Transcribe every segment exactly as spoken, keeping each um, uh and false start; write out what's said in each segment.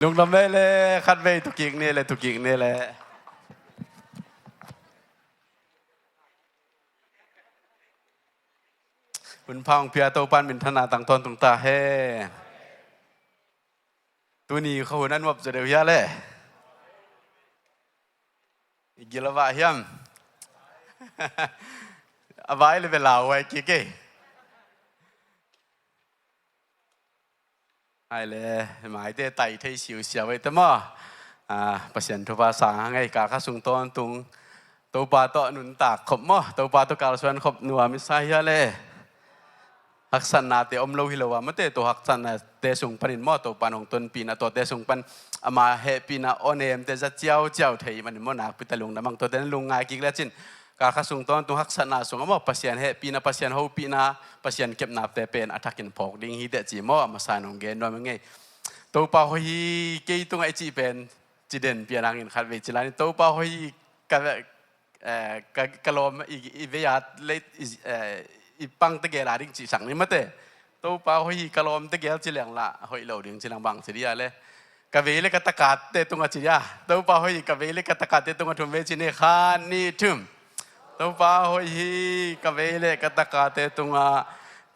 Lungdam vei le, khatvei thukik ni le, thukik ni le. Hun pha hong pia Topa'n minthanna tang tawntung ta hen. Tuni khuahun a nuam zaw deuh hia le. I gil a vah hiam? A vai le bia lauhuai kik ei. Hai le, maite tai thei siusiau ei te maw. Ah, Pasian thupha sang hang ei, kal khat sung tawntung Topa tawh nuntak khop maw, Topa tawh kalsuan khop nuam i sa hia le. Haksatnate om lo hi lo a, mate, tua haksatnate sung panin maw, Topa in hong tonpihna, tuate sung pan ama hehpihna aw nemte za ciauciau thei manin maw, nakpi tak lungdam hang. Tuate na lungngai kik lecin, kal khat sung tawntung haksatna sung a maw, Pasian hehpihna, Pasian hopihna, Pasian kepnate pen a thakin phawk ding hi teh ci maw, a masa in hong gen nuam ing ei. Topa hoih hi kei tungah i cih pen ci den pian hangin khatvei ci lai ni. Topa hoih hi ka, eh, ka, ka lawm i, i vei a lei, i, eh, i pang tegel a ding cihsak ni mate. Topa hoih hi ka lawm tegel ci leng lah hoih lo ding ci leng bang ci dia le. Ka vei le ka takate tungah ci dia. Topa hoih hi ka vei le ka takate tungah thum vei ci ni, khat nih thum. Topa hoih hi ka vei le ka takate tungah.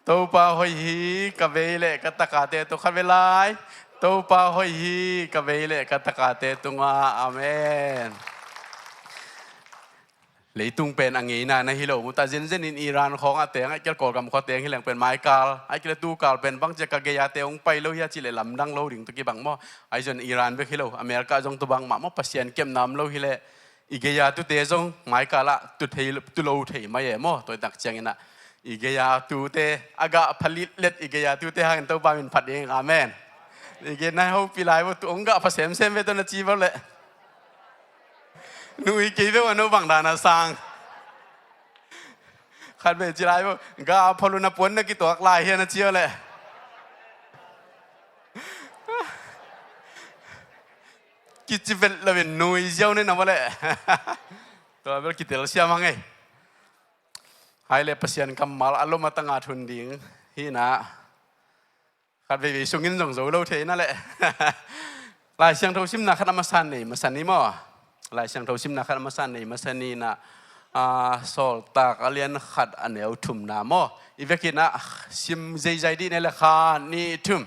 Topa hoih hi ka vei le ka takate tungah, khatvei lai. Topa hoih hi ka vei le ka takate tungah. Amen. Leitung pen a ngeina na hi lo mu ta, zenzen in Iran khawng a teng, a kil Kawlgam khua teng hi leng pen maikal, a kil tu kal pen bang cia ka gei a te hong pai lo hi a cih le lamdang lo ding tu kibang maw. Ahi zong Iran bek hi lo, America zong tu bang mah maw, Pasian kepna om lo hi le. I gei a tute zong maikal ah tu thei, tu lo thei mai e maw, tua i tak ciangin ah. I gei a tute, a gah pha litlet i gei a tute hangin Topa min phat ding, amen. I gei na hopih lai bo, tu hong gah pha semsem ve tawh na ci bo le. Nui kei ve ua no bang dan a sang. Khatvei ci lai bo, gah pha lun a puan na kituak lai hia na ci bo le. Kici vet lo in nui ziau ne na bo le. Tua bel kitel siam hang ei. Hai le Pasian kammal a lom a tangah thun ding hi na. Khat veivei sungin zong zo lo thei na le. Lai Siangtho simna khat a masa nei masa ni maw. Lai Siangtho simna khat a masa nei masa ni na, ah, Sawltak a lian khat a neu thumna maw. I vekin ah sim zeizai dih ne le, khat nih thum.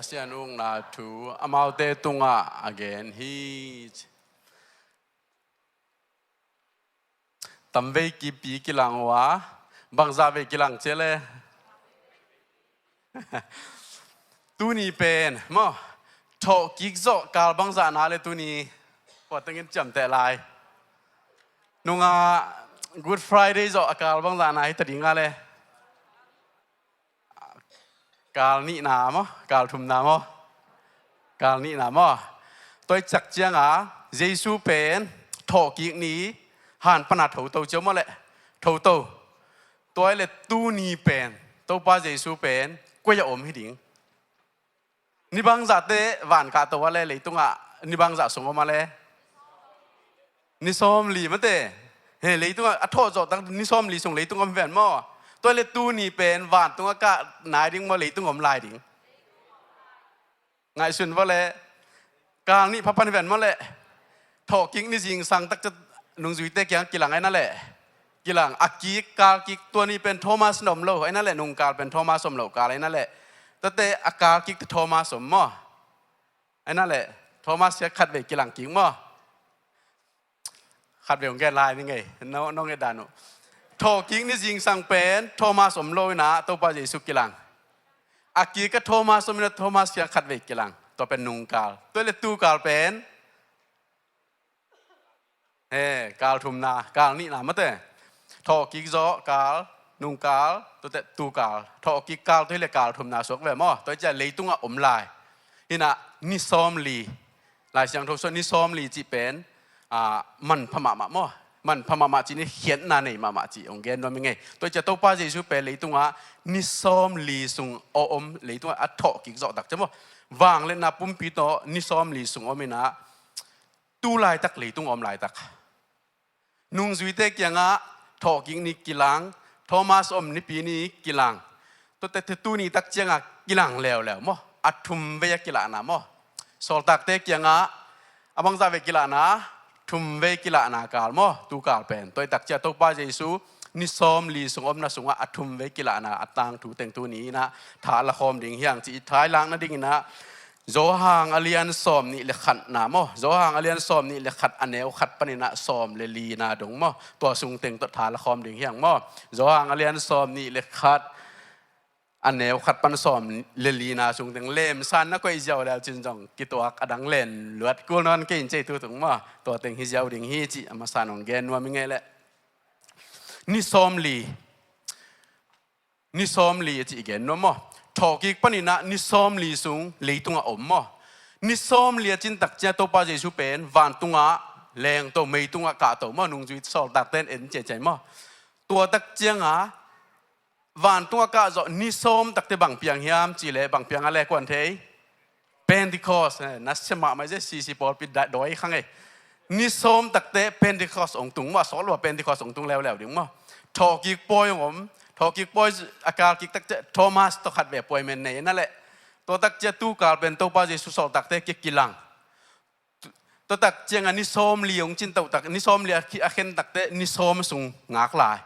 Pasian ukna thu amaute tungah a gen hi. Tamvei kipi kilang uh a, bangzah vei kilang cia le. Tuni pen maw, thawhkik zawh kal bangzah na le tuni, kua tengin ciamteh lai. Nungah Good Friday zawh a kal bangzah na hi ta ding a le. Kal nihna maw, kal thumna maw? Kal nihna maw? Tua i cak cianga Jesu pen thawhkik ni han pana thoto cio maw le? Thoto. Tua i le tuni pen Topa Jesu pen koi a om hi ding. Ni bangzahte van kah to a le, leitungah ni bangzah sung om a le? Ni sawmli mate. He, leitungah a thawh zawh tak ni sawmli sung leitung om ven maw? Tua le tuni pen vantungah kah nai ding maw, leitung om lai ding? Ngaihsun vawh le. Kal nih phapan ven maw le. Thawhkik ni zingsang tak cia nungzuite kiang kilang aina le. Kilang a kik, kal kik tua ni pen Thomas na om lo aina le, nungkal pen Thomas om lo kal aina le. Tuate a kal kik te Thomas om maw? Aina le, Thomas cia khatvei kilang kik maw? Khatvei hong gen lai ni ngei, no, nong et dan uh. Thawhkik ni zingsang pen Thomas om lo ina Topa Jesu kilang. A kik a Thomas om ina Thomas cia khatvei kilang. Tua pen nungkal. Tua le tukal pen He, kal thumna, kal nihna mate. Thawhkik zawh kal, nungkal, tuate tukal. Thawhkik kal tua hi le kal thumna suak ve maw? Tua hi cia leitungah om lai. Hina ni sawmli. Lai Siangtho sua ni sawmli cih pen, ah, manpha mahmah maw? manpha mahmah cih ni, khiatna nei mahmah cih hong gen nuam ing ei. Tua ciang Topa Jesu pen leitungah ni sawmli sung a om, leitungah a thawhkik zawh tak ciang maw, vangliatna pumpi tawh ni sawmli sung om inah, tu laitak leitung a om laitak nungzuite kiangah thawhkik ni kilang, Thomas om nipi ni kilang. Tuate tuni tak ciangah kilang leuleu maw, a thumvei a kilahna maw. Sawltakte kiangah a bangzah vei kilahna, thumvei kilahna kal maw, tu kal pen. Tua i tak ciang Topa Jesu ni sawmli sung omna sungah a thumvei kilahna a tangthu teng tuni inah tha la khawm ding hi hang cih i thailak nading inah Johan a lian sawmnih le khatna maw, Johan a lian sawmnih le khat a neu khat paninah sawm le lina dong maw, tua sung teng tawh tha la khawm ding hi hang maw. Johan a lian sawmnih le khat a neu khat pan sawm le lina sung teng lemsan na koih ziau leu cin zong kituak a dang len luat kul nawn kei in cei tutung maw, tua teng hi ziau ding hi cih a masa in hong gen nuam ing ei leh. Ni sawmli, ni sawmli a cih gen nuam maw. Thawhkik paninah ni sawmli sung leitungah om maw. Ni sawmli a cin tak ciang Topa Jesu pen vantungah lengto, meitungah kahto maw, nungzui sawltakte in en ciaiciai maw. Tua tak ciangah vantungah kah zawh ni sawm takte bang piang hiam cih leh, bang piang a leh kuan thei? Pentecost, eh, na sia mahmah i zia sisi pawlpi dawi khang ei. Ni sawm takte Pentecost hong tung maw, a sawt lua Pentecost hong tung leuleu ding maw. Thawhkik pawi hong om, thawhkik pawi a kalkik tak ciang Thomas tawh khat vei appointment nei na leh. Tua tak ciang tu kal pen Topa Jesu sawltakte kia kilang. Tua tak ciangah ni sawmli hong cin toh tak, ni sawmli a khi-, a khen takte ni sawm sung ngak lai.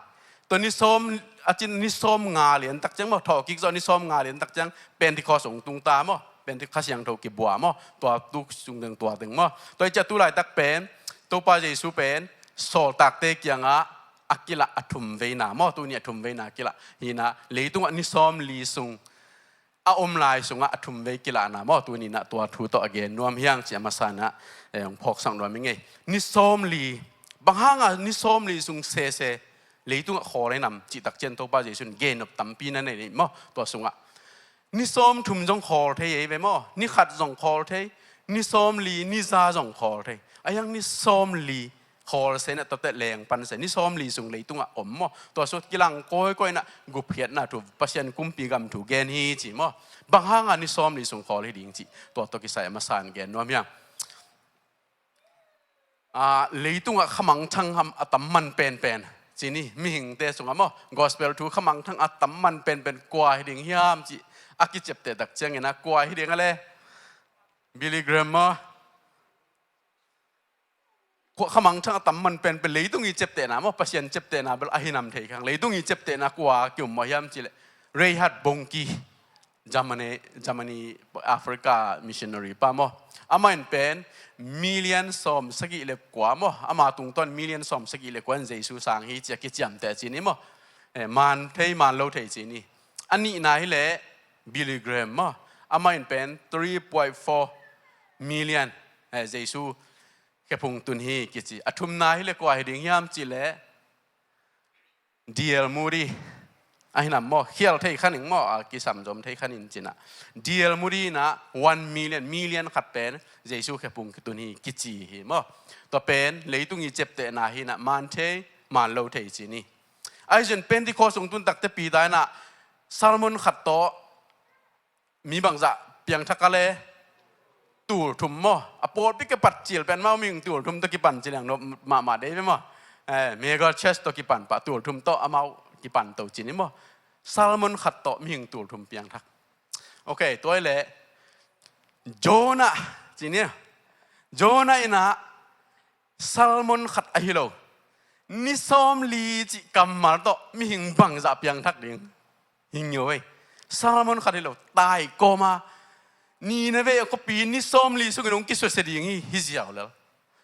Tua ni sawm a cin ni sawmnga lian tak ciang maw, thawhkik zawh ni sawmnga lian tak ciang Pentecost hong tung ta maw, Pentecost Kha Siangtho kibua maw, tua tu sung teng tua teng maw. Tua i ciang tu laitak pen Topa Jesu pen sawltakte kiangah a kilah a thumveina maw, tuni a thumveina kilah hinah, leitungah ni sawmli sung a om lai sungah a thumvei kilahna maw, tuni inah tua thu tawh a gen nuam hi hang cih a masa inah, eh, hong phawksak nuam ing ei. Ni sawmli, bang hanga ni sawmli sung sese leitungah khawl hi nam cih tak ciang Topa Jesu in gennop tampi na nei maw, tua sungah. Ni sawmthum zong khawl thei ei ve maw, ni khat zong khawl thei, ni sawmli, ni za zong khawl thei. A hiang ni sawmli khawl se inah tuate leng pan se, ni sawmli sung leitungah om maw. Tua sung kilang kawikawi inah gupkhiatna thu, Pasian kumpi gam thu gen hi ci maw. Bang hanga ni sawmli sung khawl hi ding cih tua tawh kisai a masa in gen nuam hi hang. Ah, leitungah khamangthang ham a tam man penpen ci ni, mihingte sungah maw, gospel thu khamangthang a tam man penpen kua hi ding hiam cih a kiciapteh tak ciangin a kua hi ding a leh? Billy Graham maw. Kua khamangthang a tam man penpen leitung i ciaptehna maw, Pasian ciaptehna bel a hi nam thei khang. Leitung i ciaptehna kua ki-um maw hiam cih leh, Reinhard Bonnke, Germany, Germany, Africa missionary pa maw. Amah in pen million sawm sagih le kua maw, ama tungtawn million sawm sagih le kua in Jesu sang hi ci a kiciamteh ci ni maw. Eh, man thei man lo thei ci ni. A nihna hi leh Billy Graham maw, amah in pen three point four million, eh, Jesu khephung tun hi kici. A thumna hi leh kua hi ding hiam cih leh D L Moody. A hi nam maw, khial thei kha ning maw, a kisam zom thei kha ning ci inah. D L Moody inah one million, million khat pen Jesu khephung kitun hi kici hi maw. Tua pen leitung i ciaptehna hi inah, man thei man lo thei ci ni. Ahi zongin Pentecost hong tun takte Peter inah sermon khat tawh mi bangzah piangthak a leh? Tul thum maw. A pawlpi kipat cil pen amau mihing tul thum tawh kipan ci liang nop mahmah dei ve maw. Eh, mega church tawh kipan pah, tul thum tawh amau kipan to ci ni maw. Sermon khat tawh mihing tul thum piangthak. Ok, tua hi leh Jonah ci ni. Jonah inah sermon khat ahi lo, ni sawmli cih kammal tawh mihing bangzah piangthak ding? Hi ngiau ei. Sermon khat hi lo, tai kawma Nineveh khuapi ni sawmli sungin hong kisusia ding hi, hi ziau lel.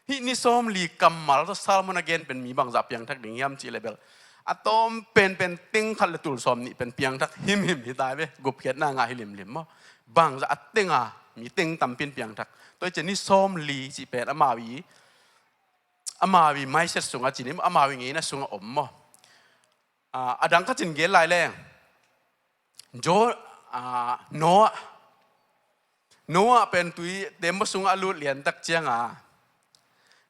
Hih ni sawmli kammal tawh sermon a gen pen mi bangzah piangthak ding hiam cih leh bel, a tawm penpen teng khat le tul sawmnih pen piangthak himhim hi ta ve, gupkhiatna ngah hi limlim maw. Bangzah a tenga mi teng tampi in piangthak? Tua hi ciang ni sawmli cih pen amau i, amau i mindset sungah ci ni maw, amau i ngeina sungah om maw. Ah, a dang khat in gen lai leng. Jo, ah, Noah. Noah pen tui tembaw sungah a lut lian tak ciangah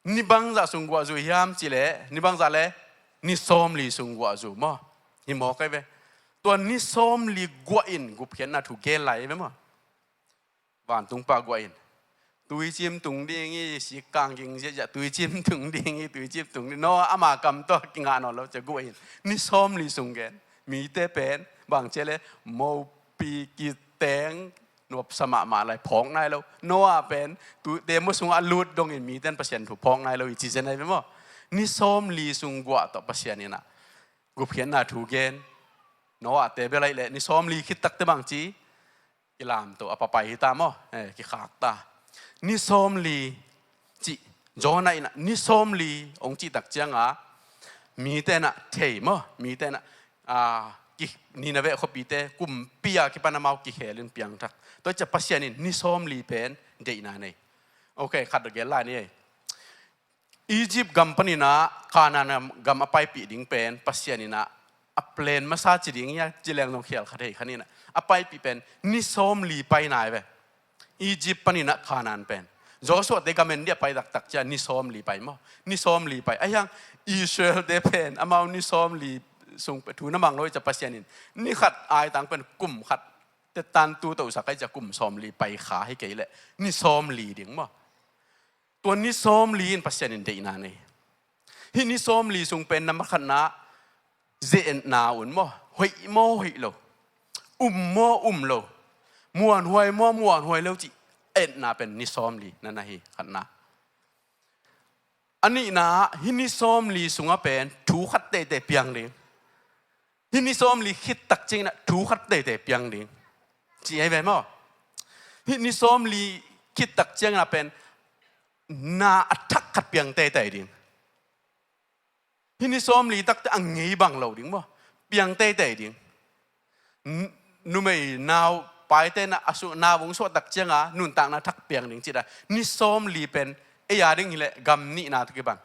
Ni bangzah sung guah zu hiam cih leh, ni bangzah le ni sawmli sung guah zu maw? Hi mawk ai ve. Tua ni sawmli guah in gupkhiatna thu gen lai ai ve maw? Vantung pa guah in tuicim tung ding hi, sikkang ging ziahziah tuicim tung ding hi, tuicim tung ding. Noah ama kam tawh kingah nawn lo cia guah in ni sawmli sung gen. Mite pen bang cia le mopi kiteng nuapsa mahmah lai phawk nai lo. Noah pen tuite maw sungah a lut dongin mite in Pasian thu phawk nai lo i ci zen ai ve maw? Ni sawmli sung guah tawh Pasian in ah gupkhiatna thu gen. Noah te bel ai leh ni sawmli khit takte bang ci? Kilamto a papai hi ta maw? Eh, kikhak ta. Ni sawmli cih, Jonah in ah ni sawmli hong cih tak ciangah mite in ah thei maw? Mite in ah, ah, ki, Nineveh khuapite kumpi a kipan amau kikhel in piangthak. Tua ciah Pasian in ni sawmli pen deihna nei. Ok, khat gel lai ni ei. Egypt gam panin ah Kanaan gam a paipih ding pen Pasian in ah a plan masa ci ding hi a, ci leng zong khial kha thei kha ni in ah, a paipih pen ni sawmli pai nai ve. Egypt panin ah Kanaan pen Joshua te gam en dia pai taktak cia ni sawmli pai maw? Ni sawmli pai. Ahiang Israel te pen amau ni sawmli sung pe thu na mang lo i cia Pasian in ni khat ai tang pen kum khat te tan tu to sak ai cia kum sawmli pai kha hi kei leh ni sawmli ding maw? Tua ni sawmli in Pasian in deihna nei. Hih ni sawmli sung pen na makhatna ze-etna un maw? Hoih maw hoih lo? Um maw um lo? Muanhuai maw muanhuai lo cih etna pen ni sawmli na na hi khatna. A nihna hih ni sawmli sungah pen thu khat teitei piang ding. Hih ni sawmli khit tak ciangin ah thu khat teitei piang ding. Ci ei ve maw? Hih ni sawmli khit tak ciangin ah pen na a thak khat piang teitei ding. Hih ni sawmli takte a ngei bang lo ding maw? Piang teitei ding. N-, numei nau paite na a su-, nau hong suah tak ciangah nuntakna thak piang ding ci ta. Ni sawmli pen ei a ding hileh gam nihna tawh kibang.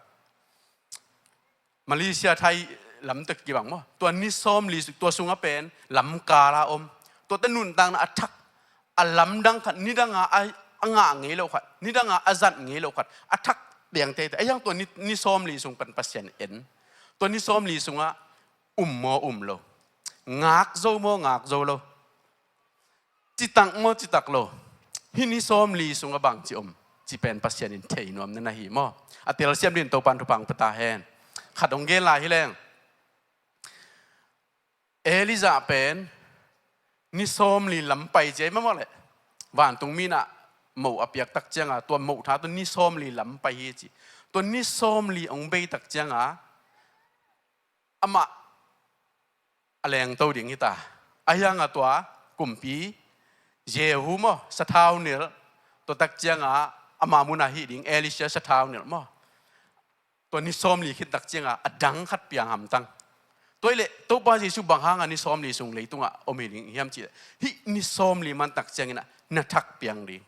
Malaysia, Thai lam tawh kibang maw? Tua ni sawmli su-, tua sungah pen lamkal a om. Tuate nuntakna a thak, a lamdang khat, nidanga a, a ngah ngei lo khat, nidanga a zat ngei lo khat, a thak piang teitei. Ahiang tua ni, ni sawmli sung pan Pasian en. Tua ni sawmli sungah um maw um lo? Ngak zo maw ngak zo lo? Citak maw citak lo? Hih ni sawmli sungah bangci om ci pen Pasian in thei nuam na na hi maw? A telsiam din Topan thupha pia ta hen. Khat hong gen lai hi leng. Elijah pen ni sawmli lam pai ci ei maw leh? Vantung mi in ah moh a piak tak ciangah tua moh tha tawh ni sawmli lam pai hi ci. Tua ni sawmli hong bei tak ciangah amah a lengto ding hi ta. Ahiangah tua kumpi Jehu maw, sathau nilh, tua tak ciangah ama munah hih ding Elisha sathau nilh maw? Tua ni sawmli khit tak ciangah a dang khat piang hamtang. Tua hileh Topa Jesu bang hangah ni sawmli sung leitungah om hi ding hiam cih leh, hih ni sawmli man tak ciangin ah na thak piang ding.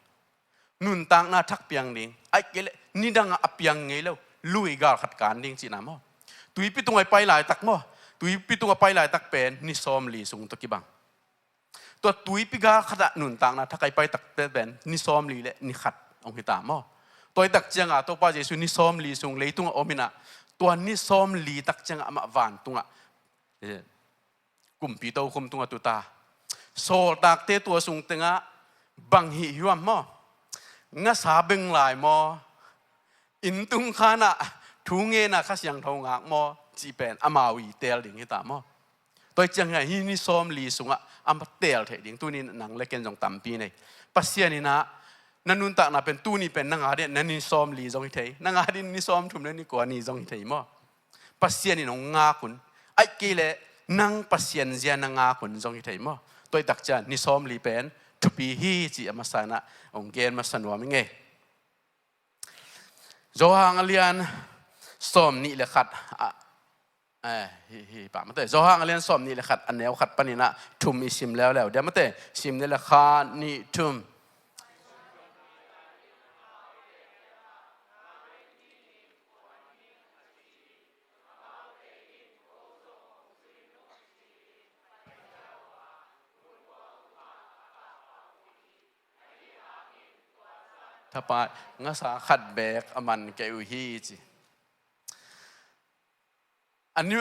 Nuntakna thak piang ding. Ahih kei leh nidangah a piang ngei lo lui gal khat kan ding cihna maw? Tuipi tungah pai laitak maw? Tuipi tungah pai laitak pen ni sawmli sung tawh kibang. Tua tuipi gal khatah nuntakna thak a pai takte pen ni sawmli le ni khat hong hi ta maw? Tua hi tak ciangah Topa Jesu ni sawmli sung leitungah om in ah, tua ni sawmli tak ciangah amah vantungah, eh, kumpi tokhom tungah tu ta. Sawltakte tua sung tengah bang hih hiam maw? Ngasa beng lai maw? Inn tung khanah thu ngen a Kha Siangtho ngak maw? Cih pen amau i teel ding hi ta maw? Tua hi ciangah hih ni sawmli sungah a teel theih ding tuni nang le ken zong tampi nei. Pasian in ah na nuntakna pen tuni pen nang a dingin na ni sawmli zong hi thei, nang a dingin ni sawmthum le ni kua ni zong hi thei maw? Pasian in hong ngak un. Ahih kei leh nang Pasian zia na ngak un zong hi thei maw? Tua hi tak ciang ni sawmli pen thupi hi cih a masa in ah hong gen masa nuam ing ei. Johan a lian sawmnih le khat, a, eh, hi, hi, pa mate. Johan a lian sawmnih le khat, a neu khat panin ah thum i sim leuleu dia mate. Sim ni le khat, nih, thum. Thapai, ngasa khat beek a man kei uh hi ci. A ni,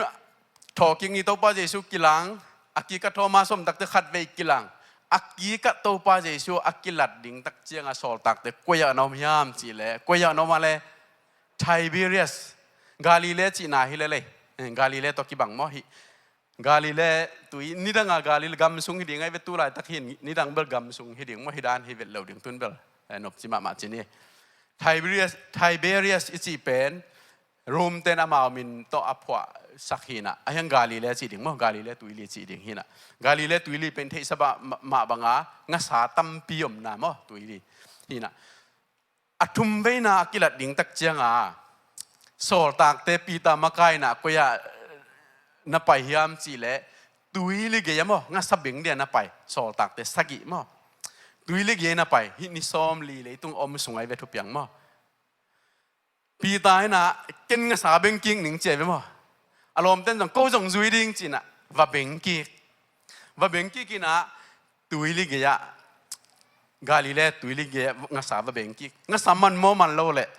thawhkik ni Topa Jesu kilang, a kik a Thomas om takte khatvei kilang. A kik a Topa Jesu a kilat ding tak cianga sawltakte koi-ah na om hiam cihleh, koi-ah na om a le Tiberias, Galilee cihna hi lelei. Eh, Galilee tawh kibang maw hi. Galilee tui, nidanga Galilee gam sung hi ding ai ve, tu laitak hin nidang bel gam sung hi ding maw, hi dan hi vet lo ding tun bel. Eh, nopci mahmah ci ni. Tiberias, Tiberias i cih pen Rome ten amau min tawh a phuahsak hinah, a hiang Galilee cih ding maw, Galilee tuili cih ding hinah. Galilee tuili pen theihsa mah banga ngasa tampi omna maw, tuili hinah. A thum veina a kilat ding tak cianga sawltakte Peter makaina koi-ah na pai hiam cihleh, tuili gei-a maw, ngasa beng dia na pai. Sawltakte sagih maw, tuili gei-a na pai. Hih ni sawmli leitung om sung ai ve thupiang maw. Peter inah, ken ngasa beng kik ning ci ai ve maw. A lawmten zong ko zong zui ding cinah va beng kik. Va beng kik inah tuili gei-ah, Galilee tuili gei-ah ngasa va beng kik. Ngasa man maw man lo leh,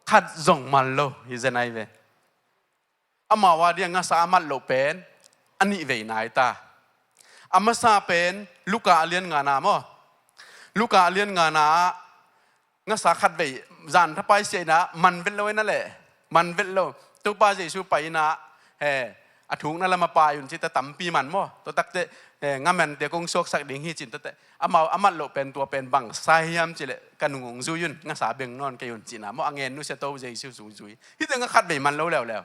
khat zong man lo hi zen ai ve. Amau a dia ngasa a mat loh pen a nih vei nai ta. A masa pen Luka a lian ngana maw. Luka a lian ngana ah ngasa khatvei zan thapai siaina man vet lo ina leh, man vet lo. Topa Jesu pai ina, he, a thukna lama pai un cite tampi man maw. Tua takte, he, ngamente kong suaksak ding hi cin tate. Amau a mat loh pen tua pen bang sa hiam cileh, ka nung hong zui un, ngasa beng nawn kei un cina maw, a ngen nusia to Jesu zui zui. Hite nga khatvei man lo leuleu.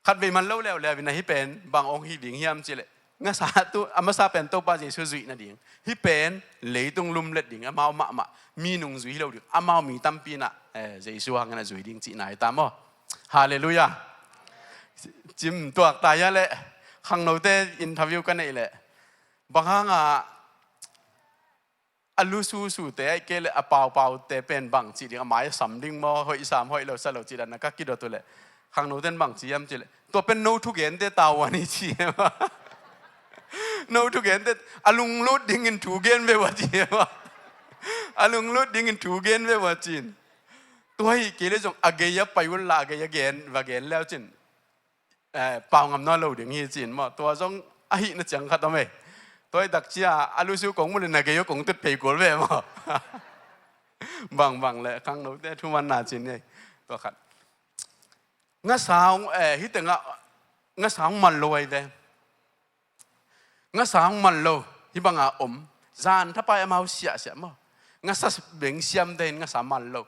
Khatvei man lo leuleu ina hi pen bang hong hi ding hiam cileh, ngasa tu a masa pen Topa Jesu zuih nading. Hi pen leitung lumlet ding amau mahmah, mi nung zui hi lo ding, amau mi tampi na, eh, Jesu hangin a zui ding cihna hi ta maw. Halleluiah. Cim tuak ta ia leh, khangnote interview ka neih leh, bang hanga a lu susute ai kei leh a paupaute pen bang cih ding, a mai a sam ding maw, hoih sam hoih lo sa lo cih dan a ka kidot uh leh, khangnoten bang ci hiam cih leh, tua pen no thugente tauan hi ci hiam a. No thugente, a lunglut dingin thugen ve ua ci hiam a. A lunglut dingin thugen ve ua cin. Tua hi kei leh zong a gei a pai un la, a gei a gen, va gen leu cin, eh, pau ngam nawn lo ding hi cin maw. Tua zong ahihna ciang khat om ei. Tua hi takcia a lusu kong mu le na gei uh kong tut pei kul ve maw. Bangbang le khangnote thumanna cin ei. Tua khat. Ngasa hong, eh, hi tengah ngasa hong man lo ai ve. Ngasa hong man lo, hi banga om. Zan thapai amau siahsiah maw. Ngasa beng siamte in ngasa man lo.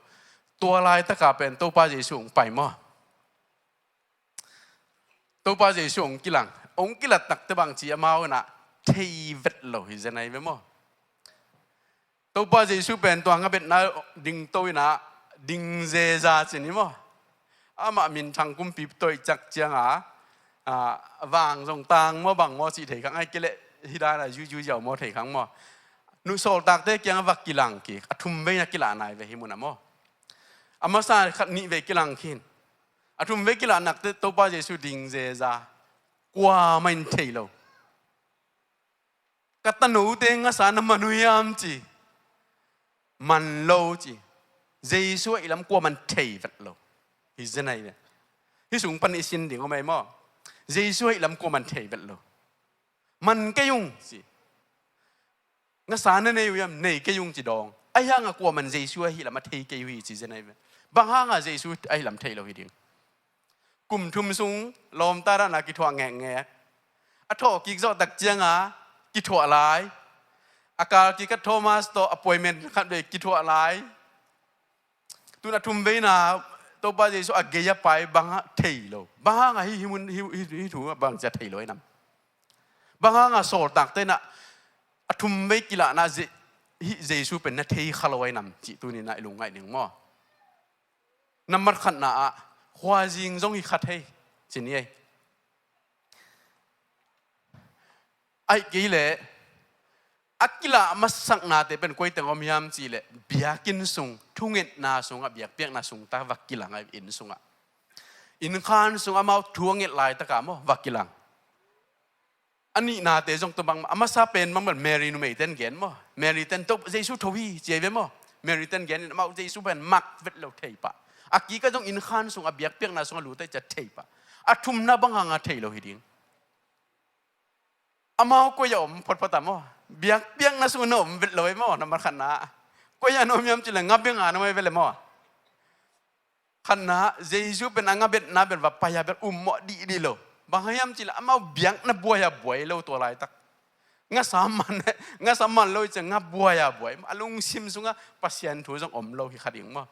Tua laitaka pen Topa Jesu hong pai maw. Topa Jesu hong kilang, hong kilat takte bangci amau inah thei vet lo hi zen ai ve maw. Topa Jesu pen tua nga betna dingto inah ding zeza cin hi maw. Amah minthang kumpi toih cak cianga, a, vang zong tang maw bang maw cih thei khang ai kei leh hi dana zuizuiau maw thei khang maw. Nuhsawltakte kianga va kilang kik, a thum veina kilah nai ve hi muna maw. A masa khat nih vei kilang khin. A thum vei kilah nakte Topa Jesu ding zeza. Kuamah in thei lo. Ka tanote ngasa na man uh hiam ci. Man lo ci. Jesu ahih lam kuamah in thei vet lo. Hi zen ai ve. Hi sung pan i sin ding om ai maw. Jesu ahih lam kuamah in thei vet lo. Man kei ung ci. Ngasa na nei uh hiam, nei kei ung ci dawng. Ahi hanga kuamah in Jesu ahih lam a thei kei uh hi ci zen ai ve. Bang hanga Jesu ahih lam thei lo hi ding. Kum thum sung lawmta dana kithuah ngekngek. A thawhkik zawh tak cianga kithuah lai. A kalkik a Thomas tawh appointment khat vei kithuah lai. Tun a thum veina Topa Jesu a gei a pai bang a thei lo. Bang hanga hi, hi mun, hi, hi, hi thu bang cia thei lo ai nam. Bang hanga sawltakte na a thum vei kilahna Je-, hi Jesu pen na thei kha lo ai nam cih tuni na i lungngaih ning maw. Nambat khatna ah khuazing zong hi kha thei ci ni ei. Aih kei leh a kilah masaknate pen koi teng om hiam cih leh biakinn sung, thungetna sungah, biakpiakna sung ta va kilang ai inn sungah. Innkhan sung amau thu a nget laitaka maw va kilang. A nihnate zong tua bangmah, a masa pen bangmah Mary numeiten gen maw. Mary ten to Jesu tho hi ci ai ve maw. Mary ten gen in amau Jesu pen mak vet lo thei pah. A kikah zong innkhan sung a biakpiakna sung a lut ahih ciang thei pah. A thumna bang hanga thei lo hi ding. Amau koi a om photphot a maw? Biakpiakna sung na om vet lo e maw, na man khatna. Koi a na om hiam cih leh nga benga na om e ve le maw? Khatna, Jesu pen a nga betna pen va pai a bel um mawh dihdih lo. Bang hang hiam cih leh amau biakna buai a buai lo tua laitak. Ngasa man, ngasa man lo i ciang nga buai a buai. A lungsim sungah Pasian thu zong om lo hi kha ding maw?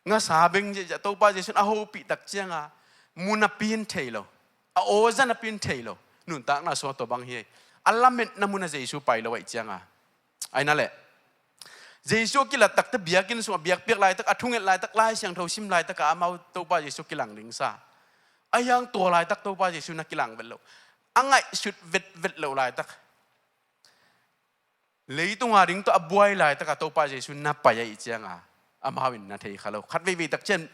Ngasa beng ziahziah Topa Jesu in a hopih tak cianga mu napi in thei lo, a aw za napi in thei lo. Nuntakna sungah tua bang hi. A lametna munah Jesu pai lo ahih cianga. Ahi na leh Jesu a kilat takte biakinn sungah biakpiak laitak, a thunget laitak, Lai Siangtho sim laitak a amau Topa Jesu kilang ding sa. Ahi hang tua laitak Topa Jesu na kilang vet lo. A ngaihsut vetvet lo laitak. Leitunga ding tawh a buai laitaka Topa Jesu na pai ahih cianga amau in na thei kha lo. Khat veivei tak ciang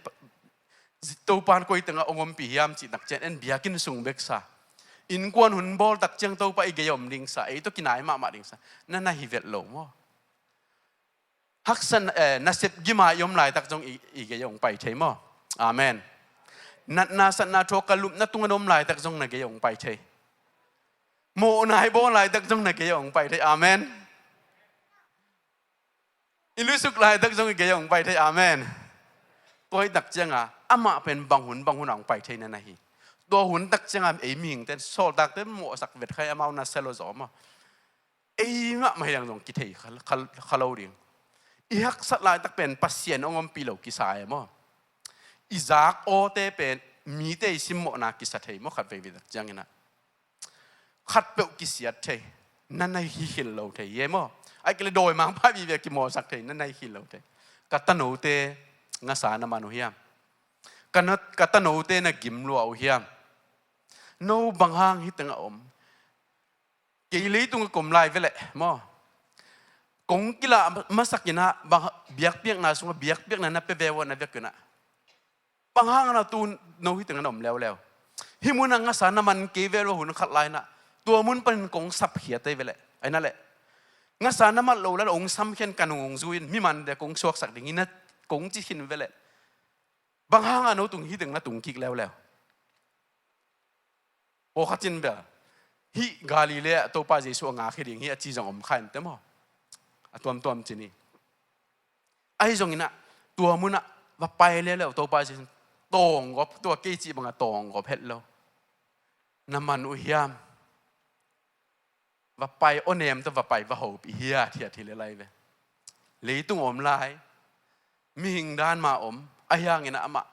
Topa in koi tengah hong ompih hiam cih tak ciang en biakinn sung bek sa. Innkuan hun bawl tak ciang Topa i gei a om ding sa. Ei tawh kinai mahmah ding sa. Na na hi vet lo maw? Haksa, eh, nasep gima i om laitak zong i, i gei a hong pai thei maw? Amen. Natna satna thuak ka lupna tungah na om laitak zong na gei a hong pai thei. Mawhna i bawl laitak zong na gei a hong pai thei. Amen. I lusuk laitak zong i gei a hong pai thei. Amen. Tua hi tak cianga amah pen bang hun bang hun a hong pai thei na na hi. Tua hun tak cianga ei mihingte in sawltakte mawhsak vet khai amau na sia lo zaw maw? Ei mahmah hi dang zong kithei kha, kha, kha lo ding. I haksat laitak pen Pasian hong ompih lo kisa e maw? I zak awte pen mite i simmawhna kisa thei maw? Khat veivei tak ciangin ah khatpeuh kisiat thei, na na hi khil lo thei hi e maw? Ahih kei leh dawimangpa vive kimawlsak thei, na na hi khil lo thei. Ka tanote ngasa na man uh hiam? Ka na, ka tanote na gim lua uh hiam? No bang hang hi tengah om? Kei leitung a kom lai veleh maw? Kong kilah masak inah bang biakpiakna sungah biakpiakna na pia ve uh a na vek inah bang hang a na tu no hi tengah na om leuleu? Hih munah ngasa na man kei ve uh a hun khat lai inah tua mun panin kong sapkhia tei veleh. Ahi na leh ngasa na mat lo lai hong samkhian ka nung hong zui in mi mande kong suaksak ding inah kong ci khin veleh. Bang hang a no tung hi teng na tung kik leuleu? Pawlkhat in bel hih Galilee ah Topa Jesu a ngak hi ding hi a ci zong om kha in te maw? A tuamtuam ci ni. Ahi zongin ah tua munah va pai leuleu Topa Jesu tawnggawp, tua kei cih bangah tawnggawp het lo. Na man uh hiam? Va pai, aw nem tawh va pai, va hopih hiathiat hi le lai ve. Leitung a om lai, mihing dan mah om, ahi hangin ah amah,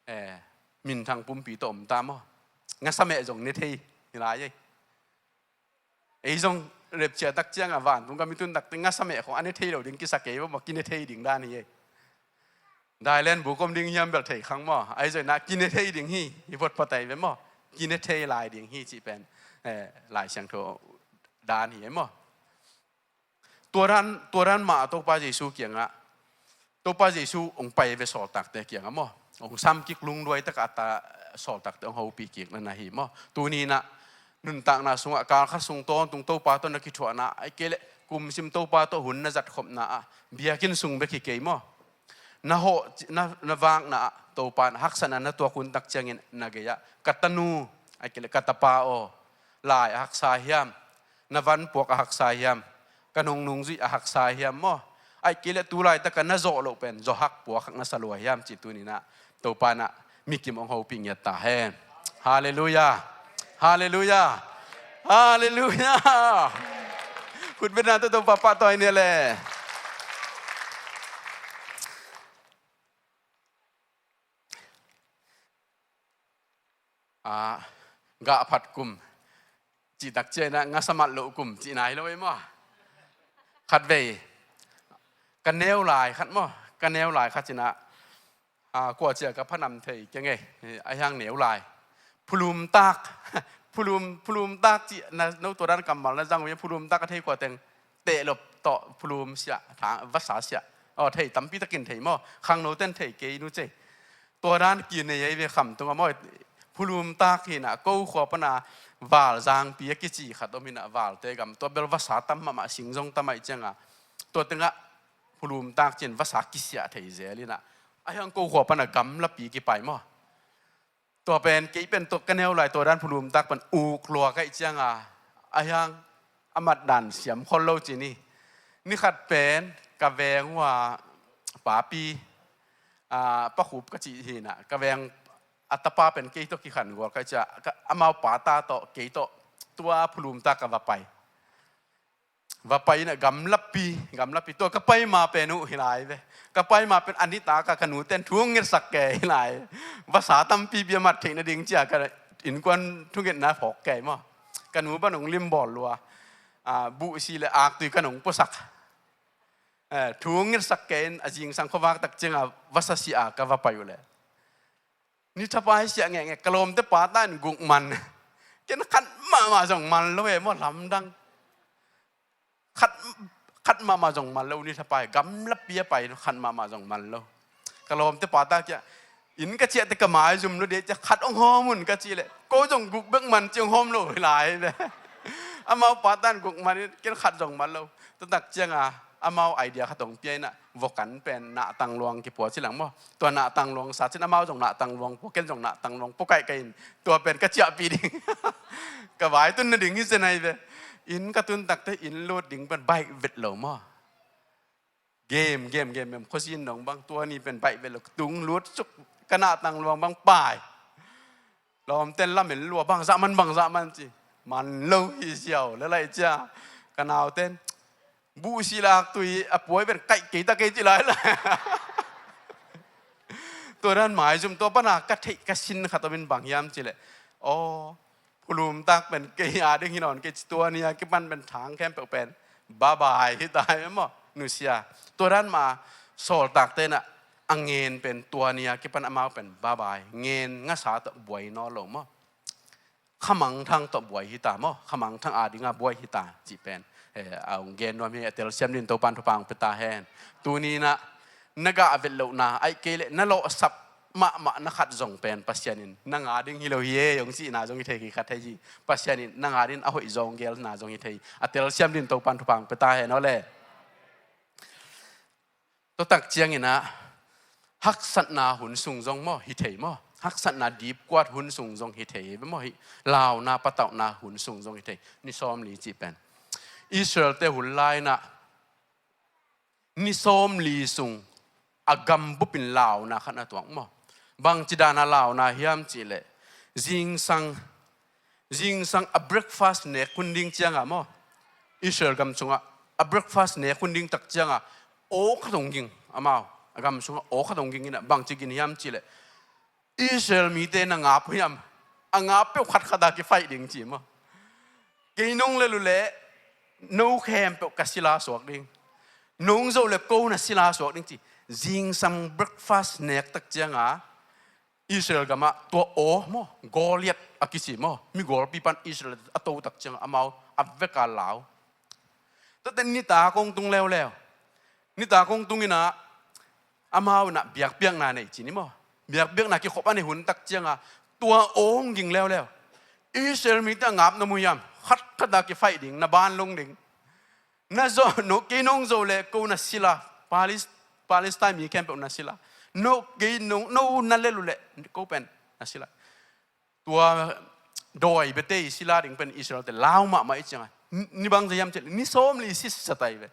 eh, minthang pumpi tawh om ta maw? Ngasa meh zong ne thei hi lai ei. Ei zong repcia tak ciangah vantung gam i tun takte ngasa meh khong a ne thei lo ding kisa kei maw, maw kine thei ding dan hi ei. Thailand bu kom ding hiam bel thei khang maw? Ahi zongin ah kine thei ding hi, hi vot patai ve maw? Kine thei lai ding hi cih pen, eh, Lai Siangtho dan hi ei maw? Tua dan, tua dan mah Topa Jesu kiangah, Topa Jesu hong pai ve sawltakte kiangah maw? Hong sam kik lungduai takah a ta sawltakte hong hopih kik na na hi maw? Tuni inah nuntakna sungah kalkhat sung tawntung Topa tawh na kithuahna, ahih kei leh kumsim Topa tawh hun na zatkhopna ah biakinn sung bek hi kei maw? Na hawh, na, na vakna ah Topa in haksatna na tuak hun tak ciangin na gei-ah ka tanu, ahih kei leh ka tapa aw, lai a haksa hiam? Na vanpuak a haksa hiam? Ka nungnung zuih a haksa hiam maw? Ahih kei leh tu laitak a na zawh loh pen zawh hak puak hak na sa lua hiam cih tuni inah Topa inah mikim hong hopih ngiat ta hen. Halleluiah. Halleluiah. Halleluiah. Khutbetna tawh Topa pahtawi ni le. Ah, gah phat kum cih tak ciangin ah ngasa mat loh kum cihna hi lo ei maw? Khatvei ka neu lai khat maw? Ka neu lai khat ci inah, ah, kua cia ka phanam thei keng ei, ahi hang neu lai. Phulumtak, phulum, phulumtak cih na, no tua dan kammal na zang uh hiam? Phulumtak a thei kua teng, tehlop tawh phulum siah, thang, vasa siah. Aw, thei tampi takin thei maw? Khangnote in thei kei nu cei. Tua dan kinei ei ve kham tungah maw? Phulumtak hi inah ko khua pana Valzangpi a kici khat om hi inah Valte gam, tua bel vasa tam mahmah, sing zong tam ahih ciangah tua tengah phulumtak cin vasa kisiah thei zel inah, a hiang ko khua pana gamlapi kipai maw. Tua pen kei pen tua ka neu lai tua dan phulumtak pan uk lua ka ih cianga, a hiang a matdan siam khol lo cin hi. Ni khat pen ka veng uh a papi, a, Pa Khup ka cih hi inah, ka veng a tapa pen kei tawh kikhan gual ka ih cia, ka, amau pata tawh kei tawh tua phulumtak ka va pai. Va pai inah gamlapi, gamlapi tua ka pai ma pen uh hi lai ve. Ka pai ma pen a nitak a ka nuten thu ngetsak ke hi lai. Vasa tampi bia mat theih nading cia ka innkuan thungetna phawk ke maw. Ka nu pan hong limbawl lua. A, buhsi le aktui kan hong puasak. Eh, thu ngetsak ke in a zingsang khuavak tak cianga vasa si a ka va pai uh leh. Ni thapai siah ngekngek ka lawmte pata in guk man. Ken khat mahmah zong man lo e maw lamdang. Khat, khat mahmah zong man lo ni thapai gamlapi a pai khat mahmah zong man lo. Ka lawmte pata kia in ka ciahte ka maizum lo dih cia khat hong hawm un ka cih leh ko zong guk bek man ci hong hawm lo hi lai ve. Amau pata in guk man in ken khat zong man lo. Tutak cianga amau idea khat hong pia inah vokan pen nahtang luang kipua ci lang maw. Tua nahtang luang sa cin amau zong nahtang luang pua, ken zong nahtang luang pua kaihkaih in tua pen ka ciahpih ding. Ka vai tun nading hi zen ahi ve. In ka tun takte in lut ding pen baih vet lo maw. Game, game, game, game. Khuazin dong bang tua ni pen baih vet lo. Tung lut suk ka nahtang luang bang pai. Lawmten lamen lua bangzah man, bangzah man ci. Man lo hi ziau le laih cia. Ka nauten buhsi lak tui a puai pen kaih kei ta kei ci lai lai. Tua dan maizum tua pana ka theih ka sin khat om in bang hiam ci leh. Aw, phulumtak pen kei a ding hi nawn kei ci tua ni a kipan pen thang khempeuh pen babai hi ta hi maw nusia. Tua dan ma sawltakte inah a ngen pen tua ni a kipan amau pen babai ngen ngasa tawh buai naw lo maw. Khamangthang tawh buai hi ta maw, khamangthang a dinga buai hi ta cih pen, eh, a hong gen nuam hi. A telsiam din Topan thupha hong pia ta hen. Tuni inah na gah a vet lohna aih kei leh na lawhsap mahmah na khat zong pen Pasian in nang a ding hi lo hi e hong cihna zong hi thei hi kha thei hi. Pasian in nang a ding a hoih zawnggelna zong hi thei. A telsiam din Topan thupha hong pia ta hen aw le. Tua tak cianginah haksatna hun sung zong maw hi thei maw? Haksatna dipkuat hun sung zong hi thei maw? Hi launa patauhna hun sung zong hi thei. Ni sawmli cih pen Israel-te hun lai-inah ni sawmli sung a gam bupin launa khat na tuak maw? Bangci dana launa hiam cihleh zingsang zingsang a breakfast nek hun ding cianga maw? Israel gam sungah a breakfast nek hun ding tak cianga aw khat hong ging amau. A gam sungah aw khat hong ging inah bangci gin hiam cihleh Israel mite na ngap uh hiam? A ngap peuh khatkhat a kifaih ding ci maw? Kei nong lel uhleh no khempeuh ka sila suak ding. Nong zoh le ko na sila suak ding ci. Zingsang breakfast nek tak cianga Israel gamah tua aw maw, Goliath a kici maw, mi gawlpi pan Israel a to tak ciang amau a veka lau. Tuate nitak hong tung leuleu. Nitak hong tung inah amau inah biakpiakna nei ci ni maw? Biakpiakna kikhop a nei hun tak cianga tua aw hong ging leuleu. Israel mite a ngap na mu hiam? Khatkhat a kifaih ding, na banlung ding. Na zo, no, kei nong zo le ko na sila, Palis-, Palestine mi khempeuh na sila. No, kei no, no na lel uhleh ko pen na sila. Tua dawi bete i sila ding pen Israel-te lau mahmah i cianga ni bangzah hiam cihleh ni sawmli sitset ahi ve.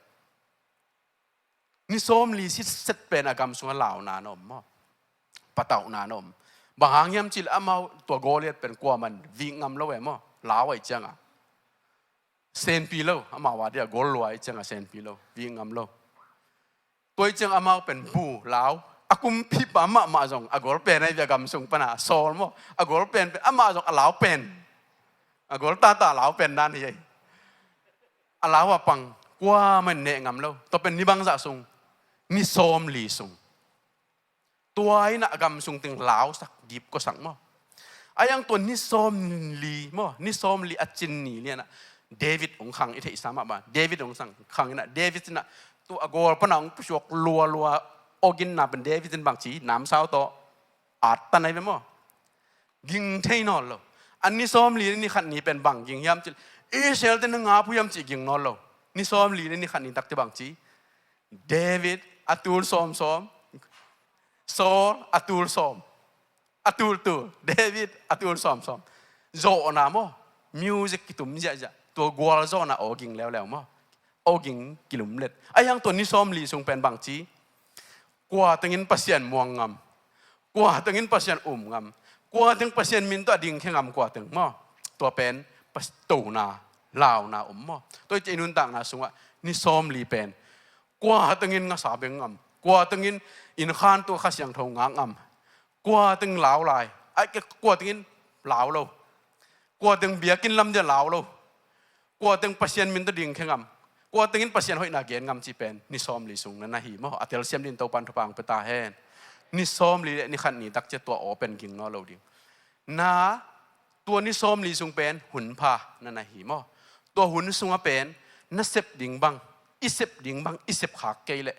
Ni sawmli sitset pen a gam sungah launa na om maw? Patauhna na om. Bang hang hiam cihleh amau tua Goliath pen kuaman vik ngam lo e maw? Lau ahi cianga senpi lo, amau a dia gol lua ahi cianga senpi lo, vik ngam lo. Tua ahi cianga amau pen bu lau. A kumpipa mahmah zong a gol pen ahi ve a gam sung pana Saul maw? A gol pen pen amah zong a lau pen, a gol tata a lau pen dan hi ahi. A lau a pang kuaman neh ngam lo. Tua pen ni bangzah sung? Ni sawmli sung. Tua inah a gam sung teng lausak dipkuasak maw? A hiang tua ni sawmli maw, ni sawmli a cin ni lianah David hong khang i theihsa mah ba. David hong sang khang inah David inah tua a gawl pana hong pusuak lualua awginna pen David in bangci namsau tawh attan ahi ve maw? Ging thei nawn lo. A ni sawmli ni khat ni pen bang ging hiam cih Israel-te na ngap uh hiam cih ging nawn lo. Ni sawmli ni khat ni takte bangci David a tul sawmsawm, Saul a tul sawm, a tultul, David a tul sawmsawm. Zawhna maw, music kitum ziahziah, tua gualzawhna awging leuleu maw, awging kilumlet. Ahi hang tua ni sawmli sung pen bangci, kua tengin Pasian muang ngam, kua tengin Pasian um ngam, kua teng Pasian min tawh a dingkhia ngam kua teng maw, tua pen pas-, tona, launa om maw. Tua i cih nuntakna sungah ni sawmli pen kua tengin ngasa beng ngam, kua tengin innkhan tungah Kha Siangtho ngak ngam, kua teng lau lai, ai, kua tengin lau lo, kua teng biakinn lamdang lau lo, kua teng Pasian min tawh dingkhia ngam, kua tengin Pasian hoihna gen ngam cih pen ni sawmli sung na na hi maw. A telsiam dingin Topan thupha hong pia ta hen. Ni sawmli le ni khat ni takciang tua aw pen ging nawn lo ding. Na, tua ni sawmli sung pen hun pha na na hi maw. Tua hun sungah pen na sep ding bang, i sep ding bang i sep khak kei leh,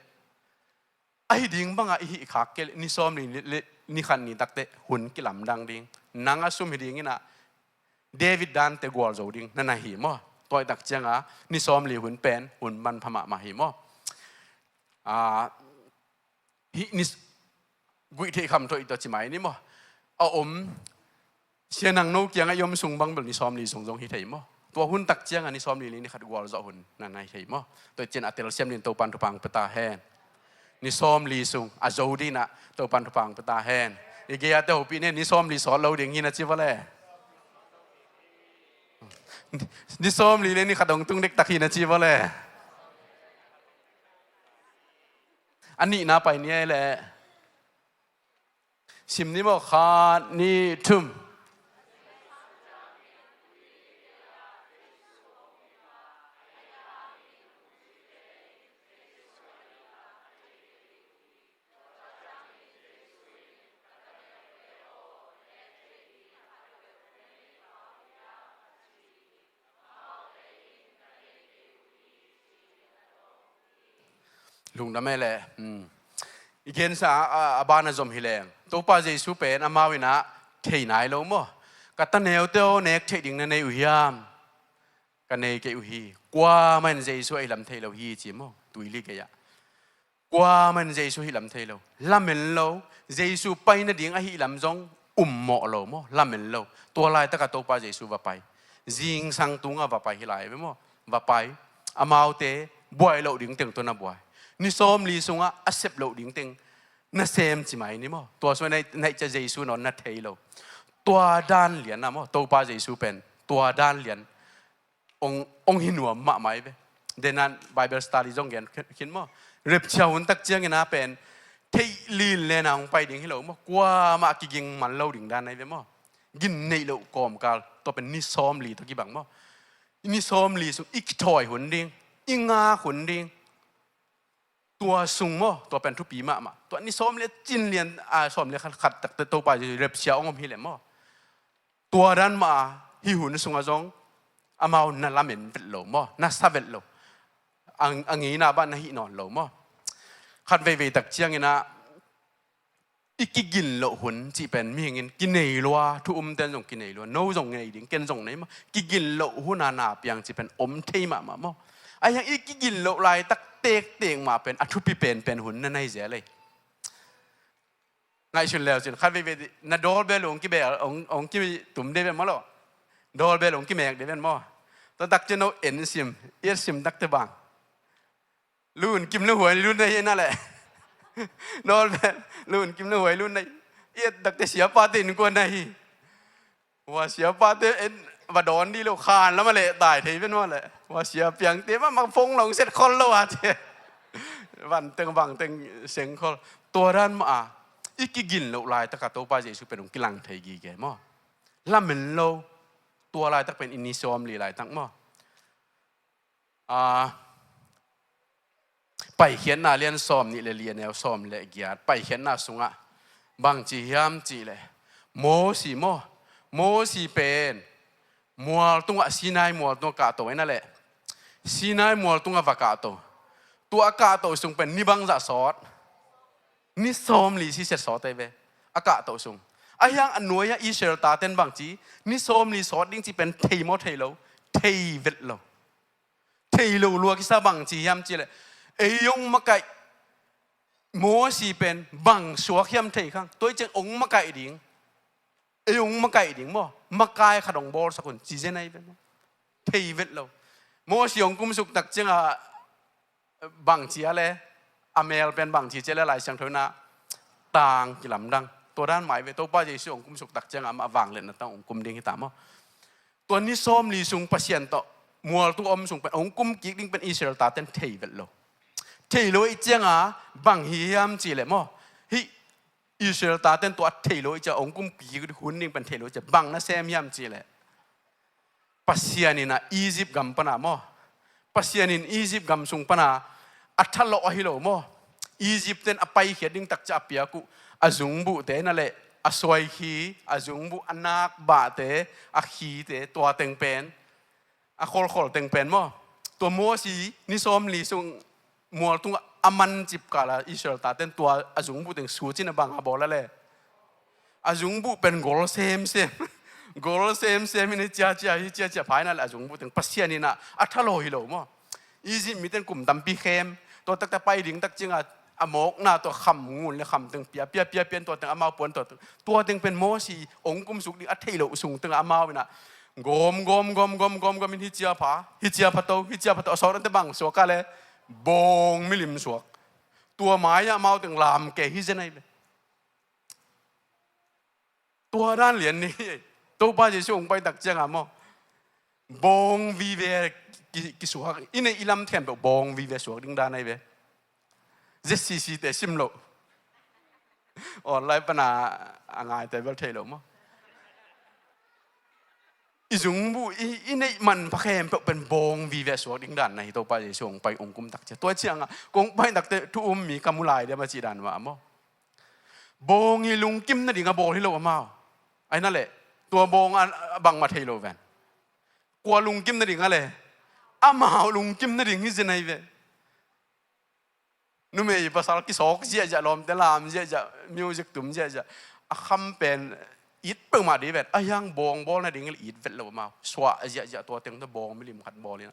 ahi ding bangah i hih khak kei leh ni sawmli le ni khat ni takteh hun kilamdang ding. Nang a sum hi ding inah David dante gualzo ding na na hi maw. Tua i takcianga ni sawmli hun pen hun manpha mahmah hi maw. Ah, hih ni s-, guih theih kham thoih tawh ci mai ni maw. A om, Sia Nang No kiangah i om sung bang bel ni sawmli sung zong hi thei maw. Tua hun takcianga ni sawmli le ni khat gualzawh hun na na hi thei maw. Tua i cih a telsiam dingin Topan thupha hong pia ta hen. Ni sawmli sung a zo dinah Topan thupha hong pia ta hen. I gei-ate hopih nen ni sawmli sawt lo ding hi na ci vua le. Ni sawmli le ni khat hong tung dektak hi na ci vua le. A nihna pai ni ei leh. Sim ni maw, khat, nih, thum. Lungdam ei leh. Hmm. I gensa a, a, a ban a zom hi leng. Topa Jesu pen amau inah thei nai lo maw. Ka ta neute aw, nek theih ding na nei uh hiam? Ka nei kei uh hi. Kuamah in Jesu a hi lam thei lo hi ci maw. Tuili gei-ah. Kuamah in Jesu hih lam thei lo. Lamen lo. Jesu pai nading ahih lam zong ummawh lo maw. Lamen lo. Tua laitakah Topa Jesu va pai. Zingsang tungah va pai hi lai ve maw. Va pai. Amaute buai loh ding teng tawh na buai. Ni sawmli sungah a sep loh ding teng na sem ci mai ni maw. Tua sungah na, na hih ciang Jesu nawn na thei lo. Tua dan lian ah maw. Topa Jesu pen tua dan lian ong, ong hi nuam mahmah hi ve. Denan Bible study zong gen khin maw. Rapture hun takciangin a pen theih lin lena hong pai ding hi lo maw. Kuamah kiging man lo ding dan ahi ve maw. Gin neih loh kawmkal. Tua pen ni sawmli tawh kibang maw. Ni sawmli sung i kithawi hun ding, i ngak hun ding. Tua sung maw, tua pen thupi mahmah. Tua ni sawmli cin lian, a, sawmli khat, khat takte Topa Jesu rapture ong om hi leh maw. Tua dan mah a, hih hun sungah zong amau na lamen vet lo maw, na sa vet lo. A, a ngeina bah na hih nawn lo maw. Khat veivei takciangin ah, i kigin loh hun cih pen mihingin kinei lua, thu umten zong kinei lua, no zong nei ding, ken zong nei maw. Kigin loh hun a na piang cih pen om thei mahmah maw. Ahi hang i kigin loh laitak tektek mah pen a thupi penpen hun na nei zel ei. Ngaihsun leu cin, khat veivei na doorbell ong kibel, ong, ong kitum dei ven maw lo. Doorbell ong kimek dei ven maw. Tua takciang no en sim, i et sim takte bang. Lun kim le huai lun na hi na leh. Doorbell, lun kim le huai lun na hi. I et takte siapate innkuan na hi. Hua siapate en va dawn dih lo, khan lam a leh tai thei ven maw leh. Hua sia piangte mah, mah phone long set khol lo a ci. Van teng vang teng seng khol. Tua dan mah a, i kigin loh laitakah Topa Jesu pen hong kilang thei gige maw. Lamen lo. Tua laitak pen i ni sawmli laitak maw. A, Paikhiatna lian sawm nih le li, a neu sawm le giat. Paikhiatna sungah bang ci hiam cih leh, Mosi maw, Mosi pen mual tungah, Sinai mual tungah kahto ei na leh. Sinai mual tungah va kahto. Tua a kahto sung pen ni bangzah sawt? Ni sawmli sisiat sawt ei ve. A kahto sung. Ahi hang a nuai-ah Israel taten bang ci, ni sawmli sawt ding cih pen thei maw thei lo? Thei vet lo. Thei lo lua kisa, bang ci hiam cih leh, Ei hong makaih Mosi pen bang suak hiam thei khang. Tua hi ciang hong makaih ding. Ei hong makaih ding maw. Makai khat hong bawlsak un ci zen ahi ve maw. Thei vet lo. Mosi hong kumsuk tak ciangah bang ci a le, a mel pen bang ci ci a le, Lai Siangtho in ah tang kilamdang. Tua dan mah hi ve, Topa Jesu hong kumsuk tak ciangah amah vangliatna tawh hong kum ding hi ta maw. Tua ni sawmli sung Pasian tawh mualtung a om sung pen hong kum kik ding pen Israel taten thei vet lo. Thei lo ih ciangah bang hi hiam cih leh maw. Hih Israel taten tua thei lo ih ciangah hong kum kik hun ding pen thei lo ih ciangah bang na sem hiam cih leh. Pasian in ah Egypt gam pana maw. Pasian in Egypt gam sung pana a thalawh ahi lo maw. Egypt ten a paikhiat ding tak ciang a piak uh a zungbuhte na leh a suaikhi, a zungbuh a nakbahte, a khite, tua teng pen, a kholkhol teng pen maw. Tua Mosi ni sawmli sung mualtung a man cip kala Israel taten tua a zungbuh teng sucin a bang a bawl a le. A zungbuh pen gol semsem. Gol semsem in hi ciacia, hi ciacia pha in a le a zungbuh teng Pasian in ah a thalawh hi lo maw. Egypt miten kum tampi khem. Tua takte pai ding tak ciangah a mawkna tua kham ngun le kham teng pia, pia, pia, pian tua teng amau puan tua teng. Tua teng pen Mosi hong kumsuk ding a thei lo sung tengah amau in ah gawm, gawm, gawm, gawm, gawm, gawm in hi cia pha, hi cia pha to, hi cia pha to. A sawt ante bang suak a le bawng milim suak. Tua mai-ah amau teng lam kei hi zen ahi ve. Tua dan lian ni. Topa Jesu hong pai tak ciangah maw. Bawng vive ki, kisuak. I neih i lam khempeuh bawng vive suak ding dan ahi ve. Z C C te sim lo. Online pana a ngaite bel thei lo maw. I zungbuh, i, i neih manpha khempeuh pen bawng vive suak ding dan na hi Topa Jesu hong pai hong kum tak ciang. Tua ciangah kong pai takte thu um mi ka mu lai diam a cih dan mah maw. Bawng i lungkim nading a bawl hi lo amau. Ahi na leh, tua bawng a, a bangmah thei lo ven. Kua lungkim nading a le, amau lungkim nading hi zen ahi ve. Numei pasal kisawk ziahziah, lawmte lam ziahziah, music tum ziahziah. A kham pen it peuhmah dih vet. A hiang bawng bawl nading le it vet lo amau. Suah ziahziah tua teng tawh bawng milim khat bawl in.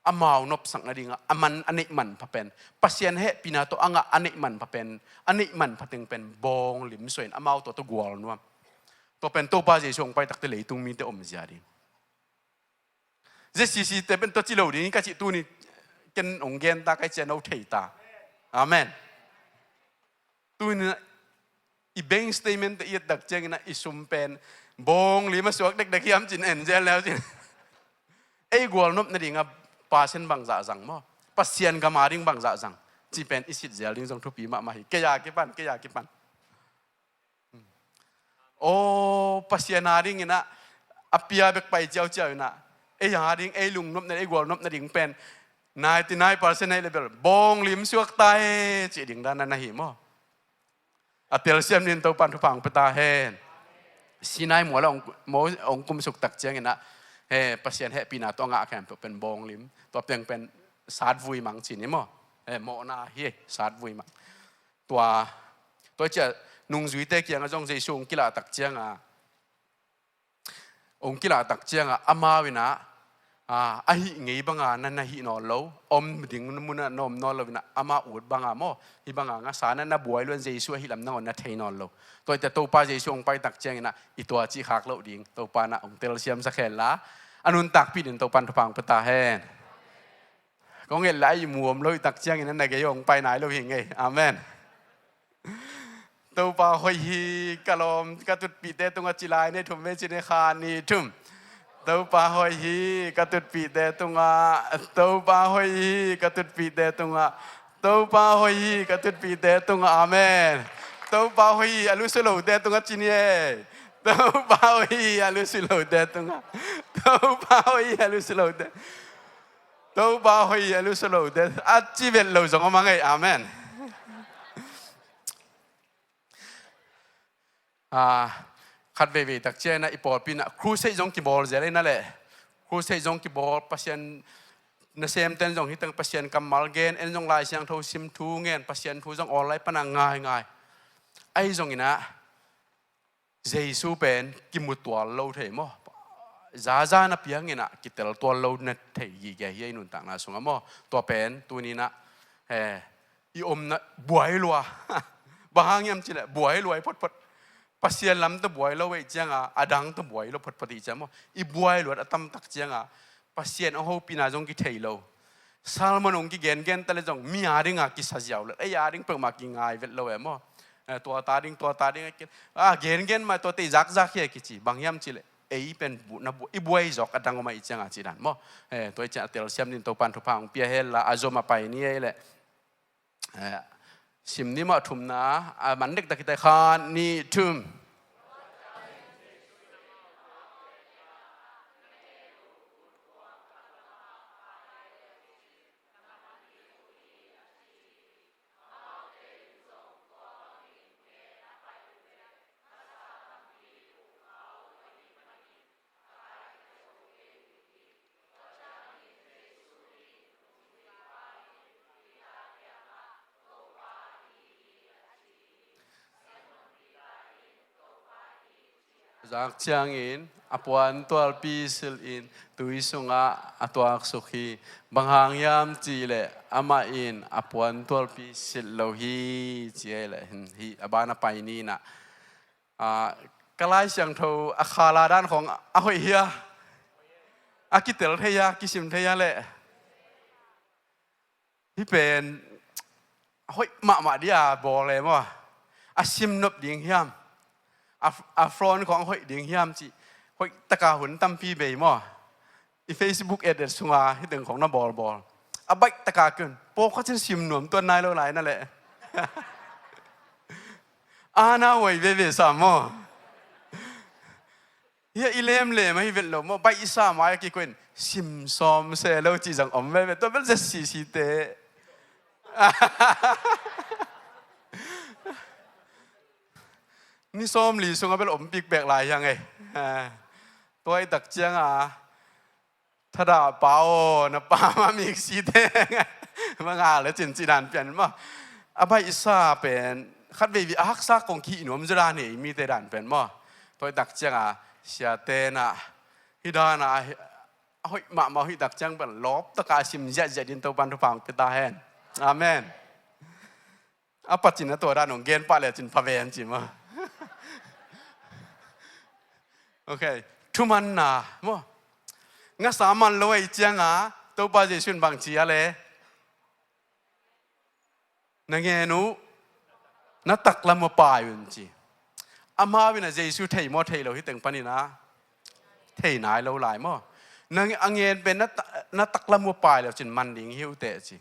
Amau nopsak nadingah a man a neih manpha pen, Pasian hehpihna tawh a ngah a neih manpha pen, a neih manpha teng pen bawng lim suah in amau tua tawh gual nuam. Tua pen Topa Jesu hong pai takte leitung mite omzia ding. Z C C te pen tua ci lo ding ka cih tuni ken hong gen ta, kai cian no thei ta. Amen. Tuni i bank statement te i et tak ciangin ah i sum pen bawng lim a suak dekdek hiam cin en zel leu cin. Ei gualnop nadingah Pasian bangzah zang maw? Pasian gam a ding bangzah zang? Ci pen i sit zel ding zong thupi mahmah hi. Kei a kipan, kei a kipan. Aw, Pasian a dingin ah a pia bek pai ciauciau in ah, ei a ding, ei lungnop nading, ei gualnop nading pen ninety nine percent ahi le bel bawng lim suak ta e cih ding dan na hi maw? A telsiam nin Topan thupha hong pia ta hen. Sinai mual ah hong, hong kumsuk tak ciangin ah, he, Pasian hehpihna tawh a ngah khempeuh pen bawng lim, tua piang pen sat vui mang ci ni maw? He, mawhna hi, sat vui mang. Tua, tua ciah nungzuite kiangah zong Jesu hong kilah tak ciangah, hong kilah tak ciangah amau in ah, a, a hih ngei banga na, na hih nawn lo, om ding munah na om nawn lo in ah, amau ut banga maw, hih banga ngasa na, na buai luan Jesu a hih lam nangawn na thei nawn lo. Tua hi teh Topa Jesu hong pai tak ciangin ah i tua cih khak loh ding, Topa in ah hong telsiamsak hen la, a nuntakpih ding Topan thupha hong pia ta hen. Kong et la i muam lo i tak ciangin na gei hong pai nai lo hi ngei. Amen. Topa hoih hi, ka lawm, ka tutpihte tungah ci lai nei thum ve ci nei kha ni thum. Topa hoih hi, ka tutpihte tungah. Topa hoih hi, ka tutpihte tungah. Topa hoih hi, ka tutpihte tungah. Amen. Topa hoih hi, a lusu lote tungah ci ni ei. Topa hoih hi, a lusu lote tungah. Topa hoih hi, a lusu lote. Topa hoih a lusu lote a ci vet lo zong a mang ei. Amen. A, khat veivei tak ciangin ah i pawlpi in ah crusade zong kibawl zel ei na leh. Crusade zong kibawl, Pasian nasemten zong hih teng Pasian kammal gen, en zong Lai Siangtho sim, thu ngen, Pasian thu zong online pana ngaingai. Ahi zongin ah Jesu pen kimu tual lo thei maw? Zaza na piangin ah kitel tual lo na thei gige hi ei nuntakna sungah maw? Tua pen tuni in ah He, i omna buai lua. Bang hang hiam cih leh buai lua i photphot. Pasian lam tawh buai lo ahih ciangin a dang tawh buai lo photphot i cih maw. I buai luat a tamtak ciangin Pasian hong hopihna zong kithei lo. Sermon hong kigengen ta leh zong mi a dingin kisa ziau lo. Ei a ding peuhmah kingai vet lo e maw. Eh, tua ta ding, tua ta ding, a gengen mah tuate i zakzak hi a kici. Bang hiam cih leh ei pen bu-, na bu-, i buai zawk a dang om ahih ciangin cih dan maw. Eh, tua ahih ciangin a telsiam dingin Topa'n thupha hong pia hen la, a zom a pai ni ei leh. Eh, sim ni maw, thumna, a man dektak hi ta, khat, nih, thum. Zak ciangin a puantualpi silh in tui sungah a tuaksuk hi. Bang hang hiam cih leh amah in a puantualpi silh lo hi, ci hi leh hin hi a ban a pai ni na. Ah, ka Lai Siangtho a khala dan khong a hoih hia? A kitel thei hia, kisim thei hia leh? Hih pen hoih mahmah dia bawl e maw. A simnop ding hiam? A, a front khong hoih ding hiam cih hoih taka hun tampi bei maw. I Facebook et et sunga hih teng khong na bawlbawl. A baih taka ken pawlkhat in sim nuam tuan nai lo lai na leh. A na huai veve sa maw. Hih i lemlem ahi vet lo maw, baihsa mai a kikoih in sim sawm se lo cih zong om veve. Tua bel zia sisite. Ni sawmli sungah bel om pikpek lai hiang ei. Tua i tak ciangin thadah pa aw, na pa mah miksi teng. Mangah le cin cih dan pian maw. A baihsa pen khat vei vei a haksa kong kihih nuam zaw dan hi, mite dan pen maw. Tua i tak ciangin siate na hih dan a, a hoih mahmah hih tak ciang pen lawp taka sim ziahziah dingin Topa'n thupha hong pia ta hen. Amen. A pacin a tua dan hong gen pah lecin pha ven ci maw. Ok. Thumanna maw. Ngasa man lo ahih ciangin Topa Jesuh in bang ci a le? Na ngen uh na taklam uh a pai un ci. Amau in a Jesuh thei maw thei lo hih teng panin a thei nai lo lai maw. Na nge-, a ngen pen na ta-, na taklam uh a pai lo cin man ding hi uh teh ci.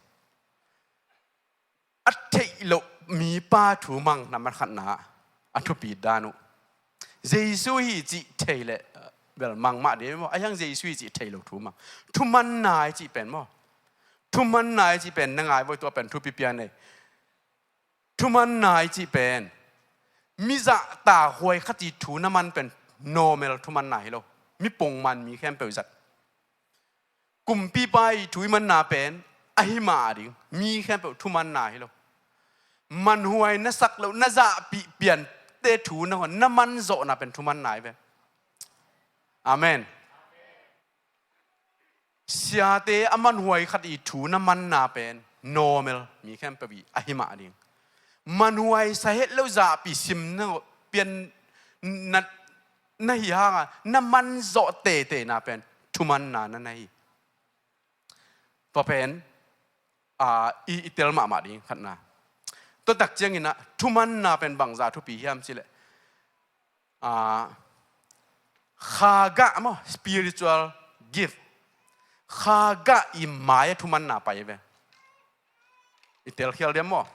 A theih loh mipa thu mang na man khatna a thupi dan uh. Jesuh hi cih thei leh bel mang mah ding maw, a hiang Jesuh hi cih thei lo thu mang. Thumanna i cih pen maw. Thumanna i cih pen na ngai voi tua pen thupi pian ei. Thumanna i cih pen mi zahtak huai khat i thu na man pen normal thumanna hi lo. Mi pongman mi khempeuh zat. Kumpipa i thu i manna pen ahi mah ding, mi khempeuh thumanna hi lo. Manhuai na sak loh, na zahpih piante thu na hon, na man zawhna pen thumanna hi ve. Amen. Siate a manhuai khat i thu na manna pen normal, mi khempeuh i ahi mah ding. Manhuai sa het lo zahpih sim na pian na na hi hanga na man zawh teitei na pen thumanna na na hi. Tua pen, a, i, i tel mahmah ding khatna. Tua tak ciangin a thumanna pen bangzah thupi hiam cih leh, a, kha gah maw, spiritual gift. Kha gah i mai a thumanna pai ve. I telkhial diam maw.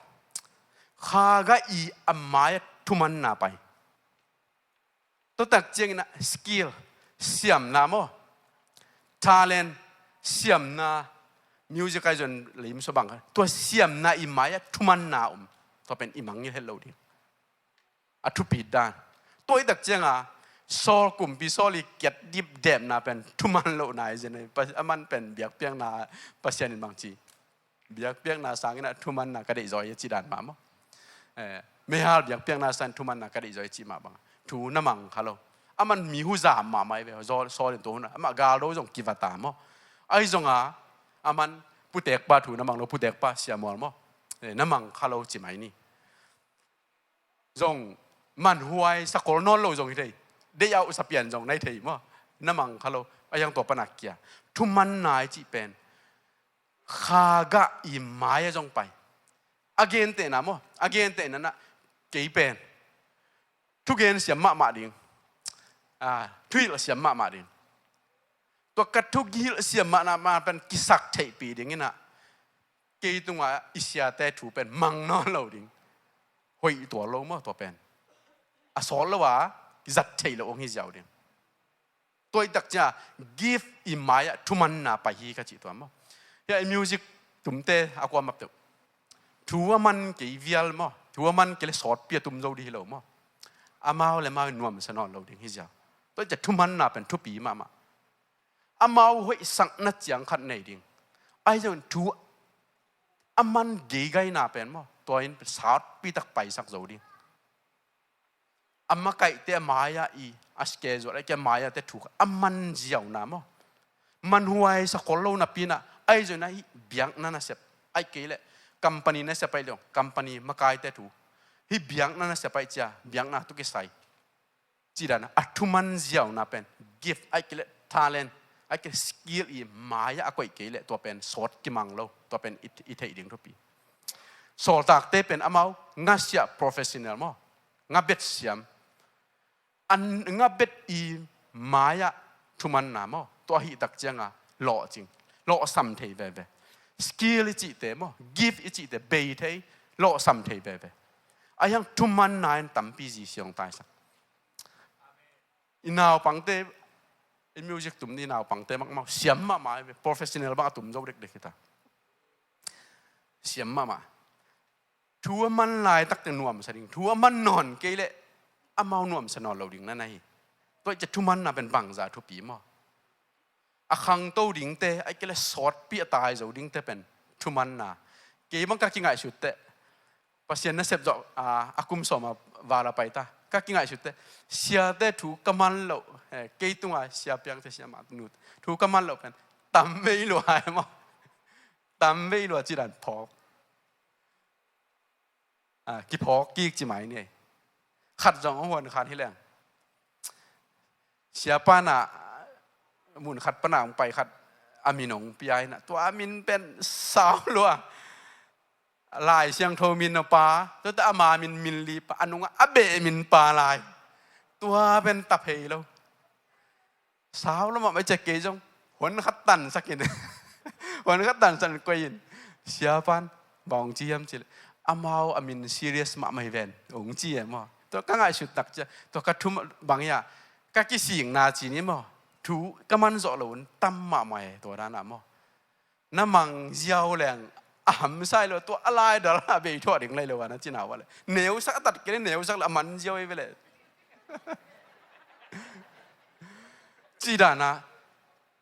Kha gah i a mai a thumanna pai. Tua tak ciangin a skill, siamna maw. Talent, siamna, music ai zon lim so bang. Tua siamna i mai a thumanna om. Tua pen i mangngilh het lo ding. A thupi dan. Tua i tak cianga, Saul kumpi Saul i kiat dipdepna pen thuman lohna i zin. Pa-, a man pen biakpiakna Pasian in bang ci. Biakpiakna sangin a thumanna ka deih zaw hi a ci dan mah maw. Eh, meihal biakpiakna sangin thumanna ka deih zaw hi a ci mah bang. Thu na mang kha lo. A man mi huzam mahmah hi ve. Zaw, Saul in tua hun a. Amah galdo zong kiva ta maw. Ahi zonga, a man Putekpa thu na mang lo, putekpa siamual maw? Eh, na mang kha lo ci mai ni. Zong manhuai sakol nawn lo zong hi thei. Deih auh sapian zong na hi thei maw? Na mang kha lo. A hiang tua panak kia. Thuman nai cih pen. Kha gah i mai-ah zong pai. A gentehna maw? A gentehna na kei pen. Thugen siam mahmah ding. Ah, thuhilh siam mahmah ding. Tua ka thuhilh siam mahmah pen kisak theihpih ding inah. Kei tungah i siate thu pen mang nawn lo ding. Hoih tual lo maw tua pen. A sawt lo a, kizat theih lo hong hi ziau ding. Tua i tak cia, gift i mai-ah thumanna pai hi ka cih tua maw. Hia i music tumte a kuamap teuh. Thu a man kei vial maw. Thu a man kei le sawtpi a tum zo ding hi lo maw. Amau le amau nuamsa nawn lo ding hi ziau. Tua i cia thumanna pen thupi mahmah. Amau hoihsakna ciang khat nei ding. Ahi zongin thu a man geigaina pen maw. Tua in sawtpi tak paisak zo ding. A makaihte a mai-ah i, a schedule, a mai-ah te thu khat a man ziauna maw. Manhuai sakol lo napi inah, ahi zongin ah hih biakna nasep, ahih kei leh company nasep ahih leh company makaite thu. Hih biakna nasep ahih cia, biakna tawh kisai. Ci dan a thuman ziauna pen, gift ahih kei leh talent, ahih kei leh skill i mai-ah a koih kei leh tua pen sawt kimang lo, tua pen i, i theih ding thupi. Sawltakte pen amau ngasiah professional maw. Ngabet siam. An ngabet i mai-ah thumanna maw. Tua ahih tak cianga lawhcing. Lawhsam thei veve. Skill i cihte maw. Gift i cihte bei thei. Lawhsam thei veve. A hiang thumanna in tampi zi siang taisak. I naupangte, i music tum ni naupangte mahmah, siam mahmah, professional bang a tum zo dekdek hi ta. Siam mahmah. Thu a man laitak teng nuamsa ding. Thu a man nawn kei leh amau nuamsa nawn lo ding na na hi. Tua i cia thumanna pen bangza thupi maw. A khangto dingte, ahih kei leh sawtpi a tai zo dingte pen thumanna. Kei bang ka kingaihsut teh. Pasian nasep zawh, a, a kum sawm a val a pai ta. Ka kingaihsut teh. Siate thu ka man loh, eh, kei tunga sia piangte sia mah nu. Thu ka man loh pen. Tam vei lua hai maw. Tam vei lua ci dan phawk. A, kiphawk kik ci mai ni. Khat zong a huan khan hi leng. Sia pana, mun khat pana hong pai khat, a min hong pia hi na. Tua a min pen sau lua. Lai Siangtho min a pa, tua ta ama min, min li pa, a nunga a beh min pa lai. Tua pen ta phei lo. Sau lo mah mai cia kei zong. Huan khat tansak in. Huan khat tansak in koih in. Sia pan. Bang hong ci hiam ci leh. Amau a min serious mahmah hi ven. Hong ci e maw. Tua ka ngaihsut tak cia. Tua ka thum bang hia. Ka kisingna ci ni maw. Thu ka man zawh lo un tam mahmah e. Tua dan a maw. Na mang ziau leng a hamsa hi lo, tua a laidal a bei thuah ding lai lo a na cina ua le. Neusak a tat kei le neusak le a man ziau hi ve le. Ci dan a,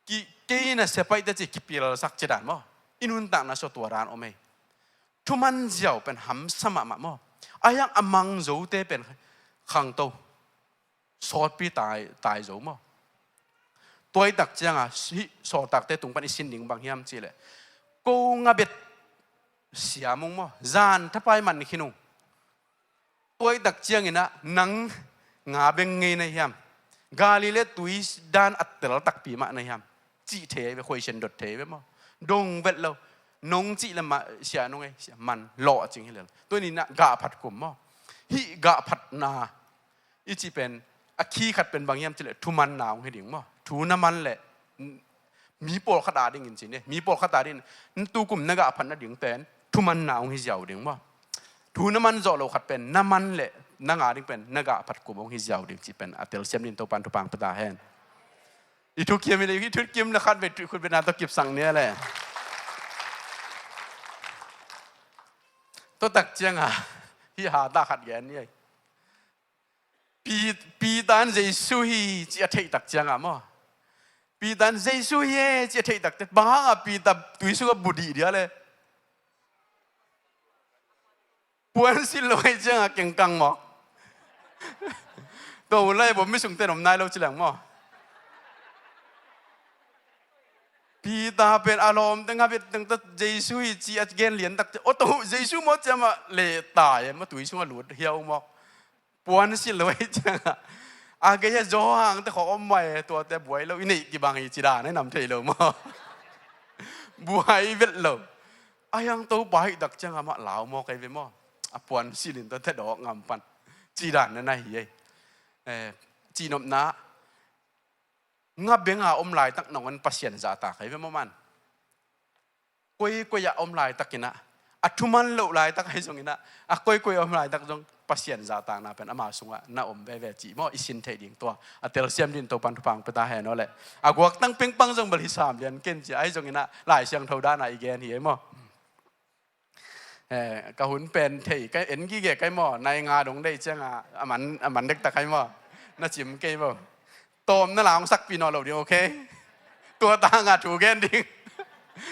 ki, kei na sia paih te ci kipilsak ci dan maw. I nuntakna sua tua dan om ei. Thuman ziau pen hamsa mahmah maw. A hiang a mang zote pen khangto. Sawtpi tai, tai zo maw. Tua i tak cianga, hih sawltakte tung pan i sin ding bang hiam ci leh. Ko nga bet siam ung maw. Zan thapai man khin ung. Tua i tak ciangin ah nang nga beng ngei na hiam. Galile tui dan a tel takpi mah na hiam. Cih thei ve, khuaisian dot thei ve maw. Dong vet lo. Nong cih le mah sia nong ei, sia man lawh cing hi lel. Tua ni na gah phat kum maw. Hih gah phatna. I cih pen, a khi khat pen bang hiam cih leh thumanna hong hi ding maw. Thu na man leh, mi pawlkhat a dingin ci ni. Mi pawlkhat a dingin, tu kum na gah phat nading pen, thumanna hong hi ziau ding maw. Thu na man zawh lo khat pen, na man leh, na nga ding pen, na gah phat kum hong hi ziau ding cih pen, a telsiam ding Topan thupha pia ta hen. I thukim hi leh, i thukim na khat vei, thu khut vei na tawh kipsak ni a leh. Tua tak cianga, hih hata khat gen ni ei. Pi, Peter in Jesu hi ci a theih tak cianga maw. Peter in Jesu hi e ci a theih tak ciang. Bang hanga Peter tuisung a bu dih dia le. Puan sin lo hi cianga kengkang maw. Tua u lai bom mi sungte nom nai lo ci leng maw. Peter pen a lawmte ngabet teng ta Jesu hi ci a gen lian tak te, aw to Jesu maw ciamah leh tai, a tui sungah lut hiau mawk. Puan silh lo ei ciangah a gei a Johan te khawk om mai, tuate buai lo, i neih kibang hi ci dan ei nam thei lo maw? Buai vet lo. A hiang Topa hih tak ciangah mah lau mawk ei ve maw? A puan silh in tuate dawk ngam pan ci dan na na hi ei. Eh, cihnopna, nga benga om laitak nangawn Pasian zahtak ahi ve maw man? Koikoi ah om laitakinah, a thuman loh laitak ahi zonginah, a koikoi ah om laitak zong Pasian zahtakna pen ama sungah na om veve cih maw? I sin theih ding tua a telsiam din Topan thupha hong pia ta hen aw leh. A guaktang pengpang zong bel hi sam lian ken ci ahi zonginah Lai Siangtho danah i gen hi ei maw? Eh, ka hun pen thei, ka en gige kai maw, nai nga dong deih cianga a man, a man dektak kai maw? Na cim kei maw? Tawm na la hong sakpih nawn lo ding, ok? Tua tanga thu gen ding.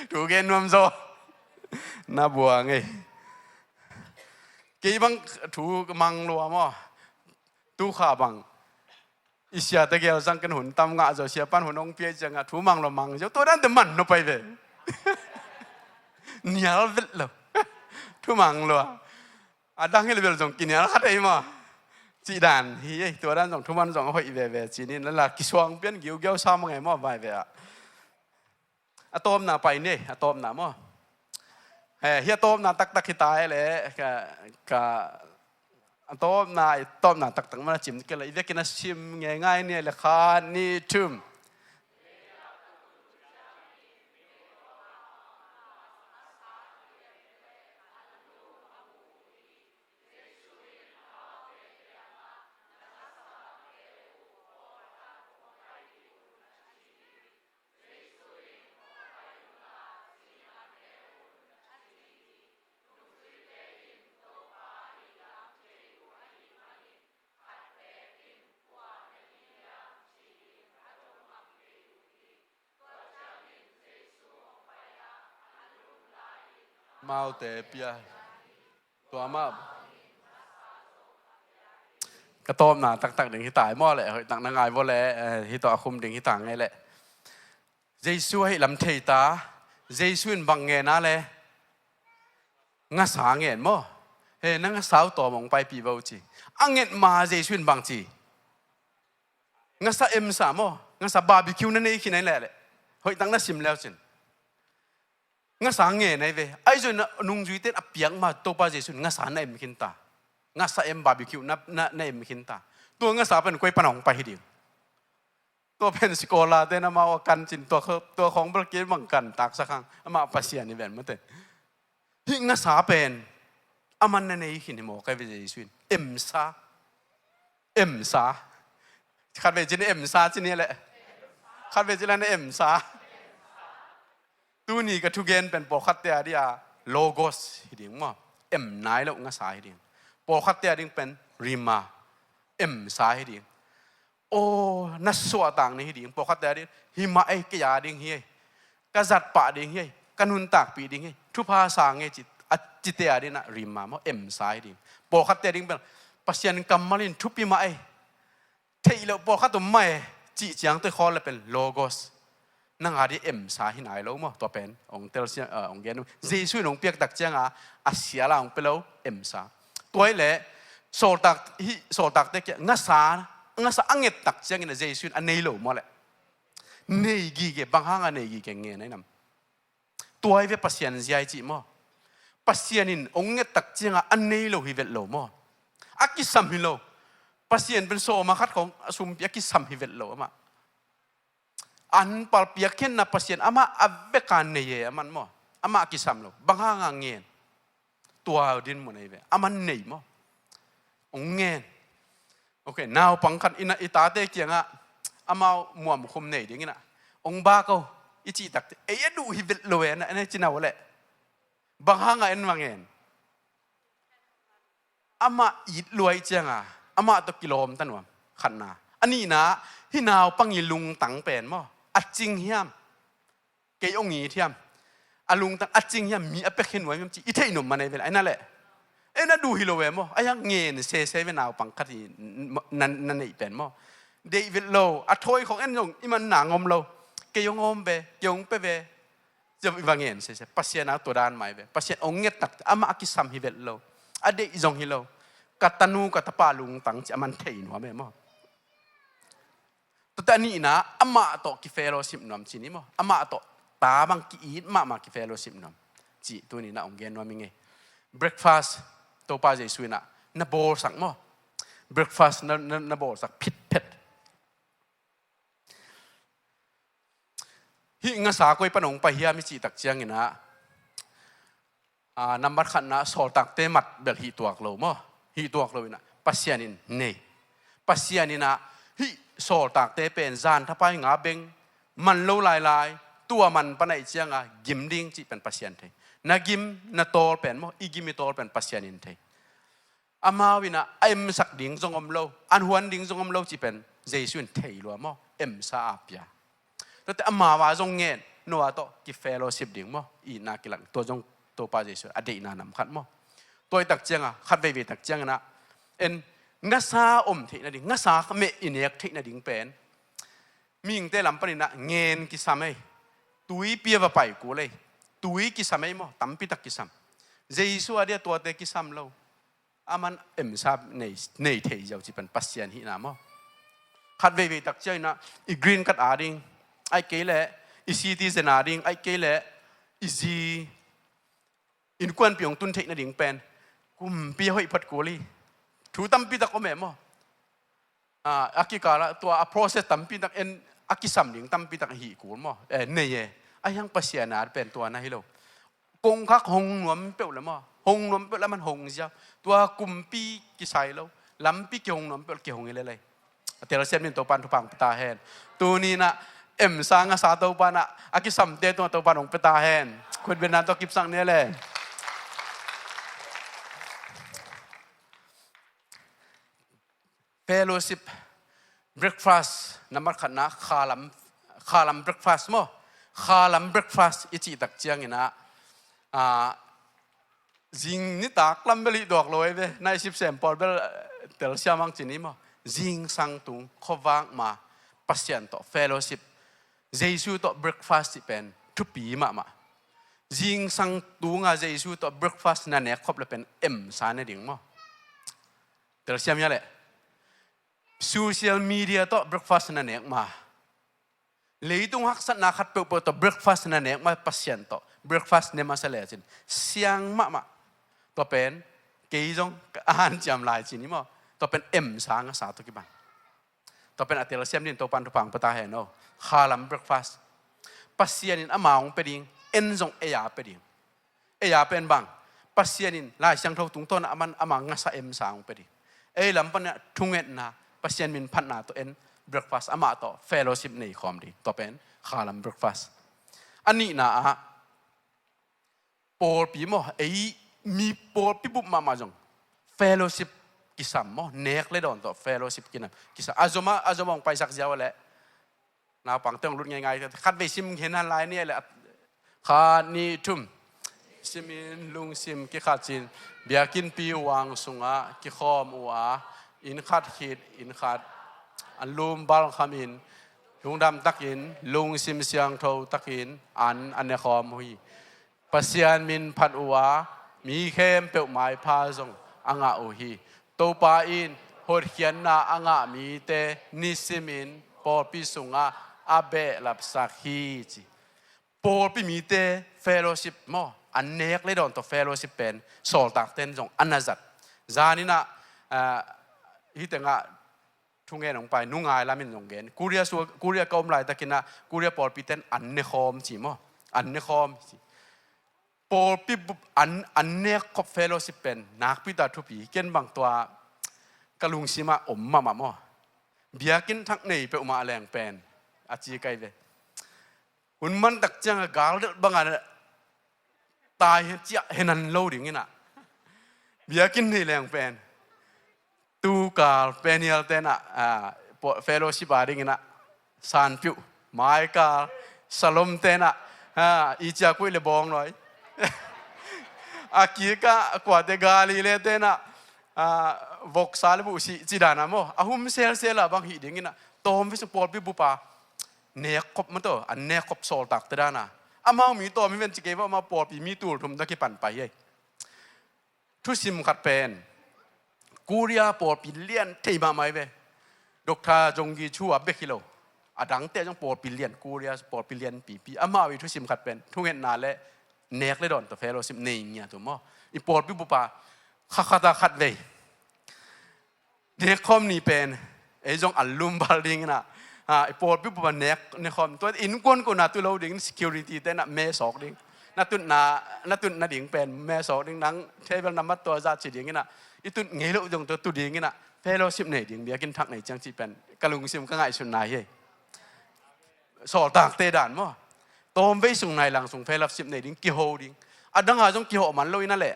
Thu gen nuam zaw. Na buang ei. Kei bang thu mang lua maw? Tu kha bang i siate gel zang ken hun tam ngah zo, sia pan hun hong pia ciangah thu mang lo mang zo, tua dante man no pai ve. Nial vet lo. Thu mang lo a, a dang hi le bel zong kinial khat ei maw? Cih dan hi ei, tua dan zong thu man zong a hoih veve ci ni, na la kisuang pian giugiau sa mang ei maw vai ve ah. A tawpna pai ni, a tawpna maw? He, hi a tawpna taktak hi ta e le, ka, ka, a tawpna, a tawpna taktak maw na cim kei le, i vekin a sim ngei ngai ni le khat ni thum. Amaute pia. Tua mah ka tawpna taktak ding hi ta ei maw le, hoih tak na ngai vua le, eh, hi tawh a khum ding hi ta ngei le. Jesu ahi lam thei ta, Jesu in bang ngen a le, ngasa ngen maw? He, na ngasa uh tawm hong paipih vo ci. A nget ma Jesu in bang ci? Ngasa emsa maw? Ngasa barbecue na nei khin a i leh leh. Hoih tak na sim leu cin. Ngasa ngen ahi ve. Ahi zong nungzuite in a piak ma Topa Jesu in ngasa na em khin ta. Ngasa em barbecue na, na, na em khin ta. Tua ngasa pen koi pan hong pai hi ding. Tua pen sikola te na mau a kan cin tua, tua khong bel kei bang kan taksa khang. Amah Pasian hi ven mate. Hih ngasa pen a man na nei khin hi maw kai ve Jesu in. Emsa. Emsa. Khat ve cin emsa cin hi leh. Khat ve cin la na emsa. Tuni ka thugen pen pawlkhatte a dia logos hi ding maw? Em nai lo ngasa hi ding. Pawlkhatte a ding pen rhema. Emsa hi ding. Aw, na suahtak ni hi ding. Pawlkhatte a ding hi mah ei, kei a ding hi ei. Ka zatpah ding hi ei. Ka nuntakpih ding hi ei. Thupha sa ngei ci, a cite a ding na rhema maw? Emsa hi ding. Pawlkhatte a ding pen Pasian kammal in thupi mah ei. Theih loh pawlkhat om mah e, cih ciang tawh i khawl le pen logos. Nang a ding emsa hi nai lo maw, tua pen hong telsiam, ah, hong gen uh. Jesu in hong piak tak cianga a sial a hong pia lo emsa. Tua hi leh sawltak, hih sawltakte kia ngasa, ngasa a nget tak ciangin a Jesu in a nei lo maw leh. Nei gige, bang hanga nei gige ngen a i nam. Tua hi ve Pasian zia i cih maw? Pasian in hong nget tak cianga a nei lo hi vet lo maw? A kisam hi lo. Pasian pen sawma khat khong a sumpi a kisam hi vet lo amah. An palpi a khenna Pasian amah a veka nei e aman maw? Amah a kisam lo. Bang hanga ngen? Tua dinmun ahi ve. Aman nei maw? Hong ngen. Ok, naupang khat ina i tate kiangah amau muamkhum nei dinginah hong bak o i cih takte ei a duh hi vet lo e na, na ci nau leh. Bang hanga en mah ngen? Amah it luai cianga amah tawh kilawm ta nuam. Khatna. A nihna, hih naupang i lungtang pen maw? A cing hiam? Kei hong it hiam? A lungtang a cing hiam, mi a pekhin nuam hiam ci i theih nop man ei vel, ai na leh. Ei na duh hi lo ve maw? Ai a ngen sese ve naupang khat i na, na neih pen maw? Deih vet lo, a thawi khong en zong i man na ngom lo. Kei hong hawm ve, kei hong pia ve. Ci-a i va ngen sese. Pasian a tua dan mai ve. Pasian hong ngetnak amah a kisam hi vet lo. A deih zong hi lo. Ka tanu ka tapa lungtang ci a man thei nuam e maw. Tuate a nihna amah tawh ki-fellowship nuam ci ni maw. Amah tawh ta bang ki-it mahmah ki-fellowship nuam. Ci tuni na hong gen nuam i ngei. Breakfast Topa Jesu in ah na bawlsak maw. Breakfast na, na, na bawlsak phitphet. Hih ngasa koi pan hong pai hiam i cih tak ciangin ah, ah, nambat khatna sawltakte mat bel hih tuak lo maw. Hih tuak lo in ah Pasian in nei. Pasian in ah hih sawltakte pen zan thapai nga beng man lo lailai, tua man pan ahih cianga gim ding cih pen Pasian thei. Na gim, na tawl pen maw, i gim i tawl pen Pasian in thei. Amau in ah a emsak ding zong om lo, an huan ding zong om lo cih pen Jesu in thei lua maw, emsa a pia. Tuate amau a zong ngen, Noah tawh ki-fellowship ding maw, itna kilang, tua zong Topa Jesu a deihna nam khat maw. Tua i tak cianga, khat veivei tak ciangin ah, en, ngasa om theih nading, ngasa meh i nek theih nading pen, mihingte lam panin ah ngen kisam ei, tui pia va pai kul ei, tui kisam ei maw, tampitak kisam. Jesu a dia tuate kisam lo. Aman emsa nei, nei thei ziau cih pen Pasian hihna maw. Khat veivei tak ciangin ah i green card a ding, ahih kei leh i citizen a ding, ahih kei leh i zi innkuanpih hong tun theih nading pen kumpi a hoih phot kul hi. Thu tampitak om e maw. Ah, a kikalah tua a process tampitak en, a kisam ding tampitak hi kul maw. Eh, nei e. A hiang Pasian a pen tua na hi lo. Kongkhak hong nuam peuh le maw, hong nuam peuh le man hong ziau. Tua kumpi kisai lo, lampi kihong nuam peuh le kihong hi lelei. A telsiam ding Topan thupha hong pia ta hen. Tuni in ah emsa ngasa Topan ah a kisamte tungah Topan hong pia ta hen. Khutbetna tawh kipsak ni le. Fellowship, breakfast, nambat khatna, khalam, khalam breakfast maw. Khalam breakfast i cih tak ciangin ah, ah, zing nitak lam bel hih tuak lo ei ve, na i sipsem pawl bel, eh, telsiam ang ci ni maw. Zingsang tung, khuavak ma, Pasian tawh fellowship, Jesu tawh breakfast cih pen thupi mahmah. Zingsang tunga Jesu tawh breakfast na nek khop le pen emsa ne ding maw. Telsiam hia leh. Social media tawh breakfast na nek ma. Leitung haksatna khat peuhpeuh tawh breakfast na nek ma, Pasian tawh breakfast ne masa lecin siang mahmah. Tua pen kei zong ka hanciam lai ci ni maw. Tua pen emsa ngasa tawh kibang. Tua pen a telsiam ding Topan thupha hong pia ta hen aw. Khalam breakfast. Pasian in ama hong pia ding, en zong ei a pia ding. Ei a pen bang, Pasian in Lai Siangtho tungtawn a man ama ngasa emsa hong pia ding. Ei lam pan ah thungetna, Pasian min phatna tawh en, breakfast amah tawh fellowship nei khawm ding. Tua pen khalam breakfast. A nihna ah pawlpi maw, ei mi pawlpi bup mahmah zong fellowship kisam maw, nek le dawn tawh fellowship kinam kisam. A zom a, a zom a hong paisak ziau a leh naupangte hong lut ngeingai te, khatvei sim hen han lai ni a leh, khat, nih, thum. Simin lungsim kikhat cin, biakinnpi uang sungah kikhawm uh a, inn khat khit inn khat an lum balkhamin, lungdam takin, lungsim siangtho takin an a nekhawm uh hi. Pasian min phat uh a, mi khempeuh maipha zong a ngah uh hi. Topa in hotkhiatna a ngah mite nisimin pawlpi sungah a behlapsak hi ci. Pawlpi mite fellowship maw, an nek le dawn tawh fellowship pen sawltakten zong a na zat. Zanin ah, ah, hih tengah thungen hong pai, nungai lamin zong gen. Korea sua, Korea ka om laitakin ah Korea pawlpiten an nekhawm ci maw. An nekhawm ci. Pawlpi bup an, an nek khop fellowship pen nakpi ta thupi, ken bang tua ka lungsim ah om mahmah maw. Biakinn thak nei peuhmah leng pen a ci kai ve. Hun man tak ciang a galdelh bangah tai hen ciah henan lo dingin ah biakinn nei leng pen. Tukal Peniel tenah, ah, fellowship a dinginah sanpiuh, maikal Salom tenah, ah, i ciakuih le bawng lawi. A kikah kuate Galile tenah, ah, voksa le buhsih cidana maw, a hum selsela bang hih dinginah tawm visung pawlpi bupa Nek khop maw taw, an nek khop sawltakte dana. Amau mi tawm hi ven ci kei maw, amau pawlpi mi tul thum tawh kipan pai hi. Thusim khat pen Korea pawlpi lian thei mahmah hi ve. Doctor Yonggi Cho a bek hi lo, a dangte zong pawlpi lian, Korea pawlpi lian pipi. Amau i thusim khat pen thungetna le nek le dawn tawh fellowship nei ngiat uh maw. I pawlpi bup ah kha khat a khat vei nek khawm ni pen ei zong an lum bal ding inah, i pawlpi bup a nek, nek khawm. Tua innkuan kona tu lo ding, security te inah me sawk ding. Na tutna, na tutna ding pen me sawk ding, nang table number tua zah ci ding inah, i tut ngei loh zong tua tu ding inah, fellowship nei ding, biakinn thak nei ciang cih pen ka lungsim ka ngaihsutna hi. Sawltakte dan maw. Tawmvei sung nai lang sung fellowship nei ding, kiho ding. A danga zong kiho man lo inah leh,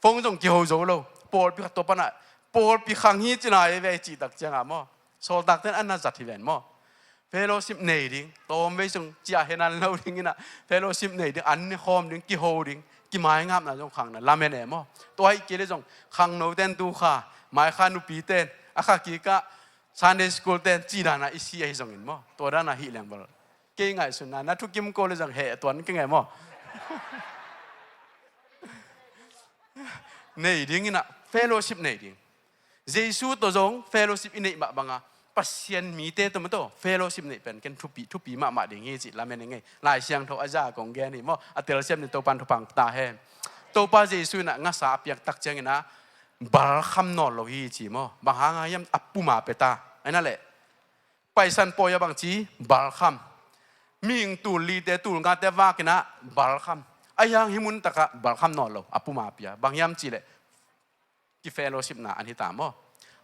phone zong kiho zo lo. Pawlpi khat tua panah pawlpi khang hi cina ei ve cih tak cianga maw, sawltakte in a na zat hi ven maw. Fellowship nei ding, tawmvei sung cia henan lo ding inah, fellowship nei ding, an ne khawm ding, kiho ding, kimaingapna zong khangna lamen e maw. Tua hi kei le zong khangnote in tu kha, maikha nupite in a kha kikah Sunday school te in ci dana i si ahi zongin maw, tua dana hih leng bal. Kei ngaihsutna, na thukim ko le zong heh tuan kei nge maw. Nei ding inah, fellowship nei ding. Jesu tawh zong fellowship i neih mah banga Pasian mite tawh maw taw fellowship neih pen ken thupi, thupi mahmah ding hi cih lamen i ngei. Lai Siangtho a za kong gen hi maw, a telsiam ni, Topan thupha pia ta hen. Topa Jesu inah ngasa a piak tak ciang inah balkham nawn lo hi ci maw. Bang hanga hiam, a puma pia ta. Aina leh Paisan pawi a bangci balkham. Mihing tul lite tul ngate vak inah balkham. Ahi hang hih mun takah balkham nawn lo, a puma pia. Bang hiam cihleh kifellowshipna an hi ta maw.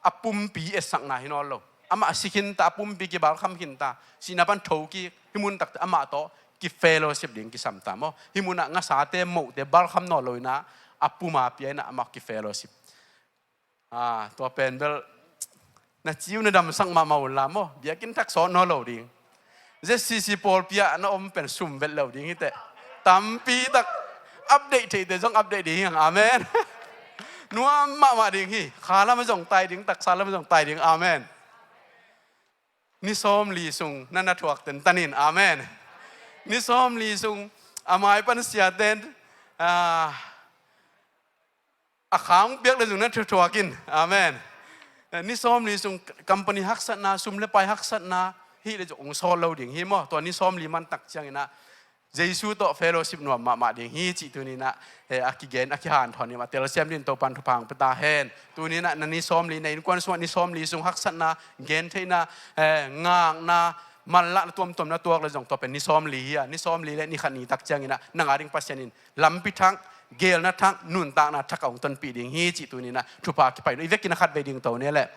A pumpi etsakna hi nawn lo. Amah si khinta, a pumpi kibalkham khinta, sihna pan thokik, hih mun takte amah tawh kifellowship ding kisam ta maw. Hih munah ngasate mohte balkham nawn lo inah, a puma pia inah amah kifellowship. Tua pen bel na ciu na damsak mahmah unla maw, biakinn thak sawt nawn lo ding. ZCC pawlpi ah na om pen sum vet lo ding hi teh. Tampi tak update theite zong update ding hi hang. Amen. Nuam mahmah ding hi. Kha lam zong tai ding, taksa lam zong tai ding. Amen. Ni sawmli sung na na thuak tentan in. Amen. Ni sawmli sung a mai pan siaten a khang piak le zong na thuthuak in. Amen. Ni sawmli sung company haksatna, sum le pai haksatna hih le zong hong sawt lo ding hi maw. Tua ni sawmli man tak ciang inah Jesu tawh fellowship nuam mahmah ding hi cih tuni inah a kigen, a kihanthawn in a telsiam dingin Topan thupha pia ta hen. Tuni inah na ni sawmli, na innkuan sungah ni sawmli sung haksatna, gentheihna, ngakna, manlahna tuamtuam na tuak le zong tua pen ni sawmli hi a, ni sawmli le ni khat ni tak ciang inah nang a ding Pasian in lampi thak, geelna thak, nuntakna thak a hong tonpih ding hi cih tuni inah thupha kipai in, i vekin a khat vei ding to ni leh.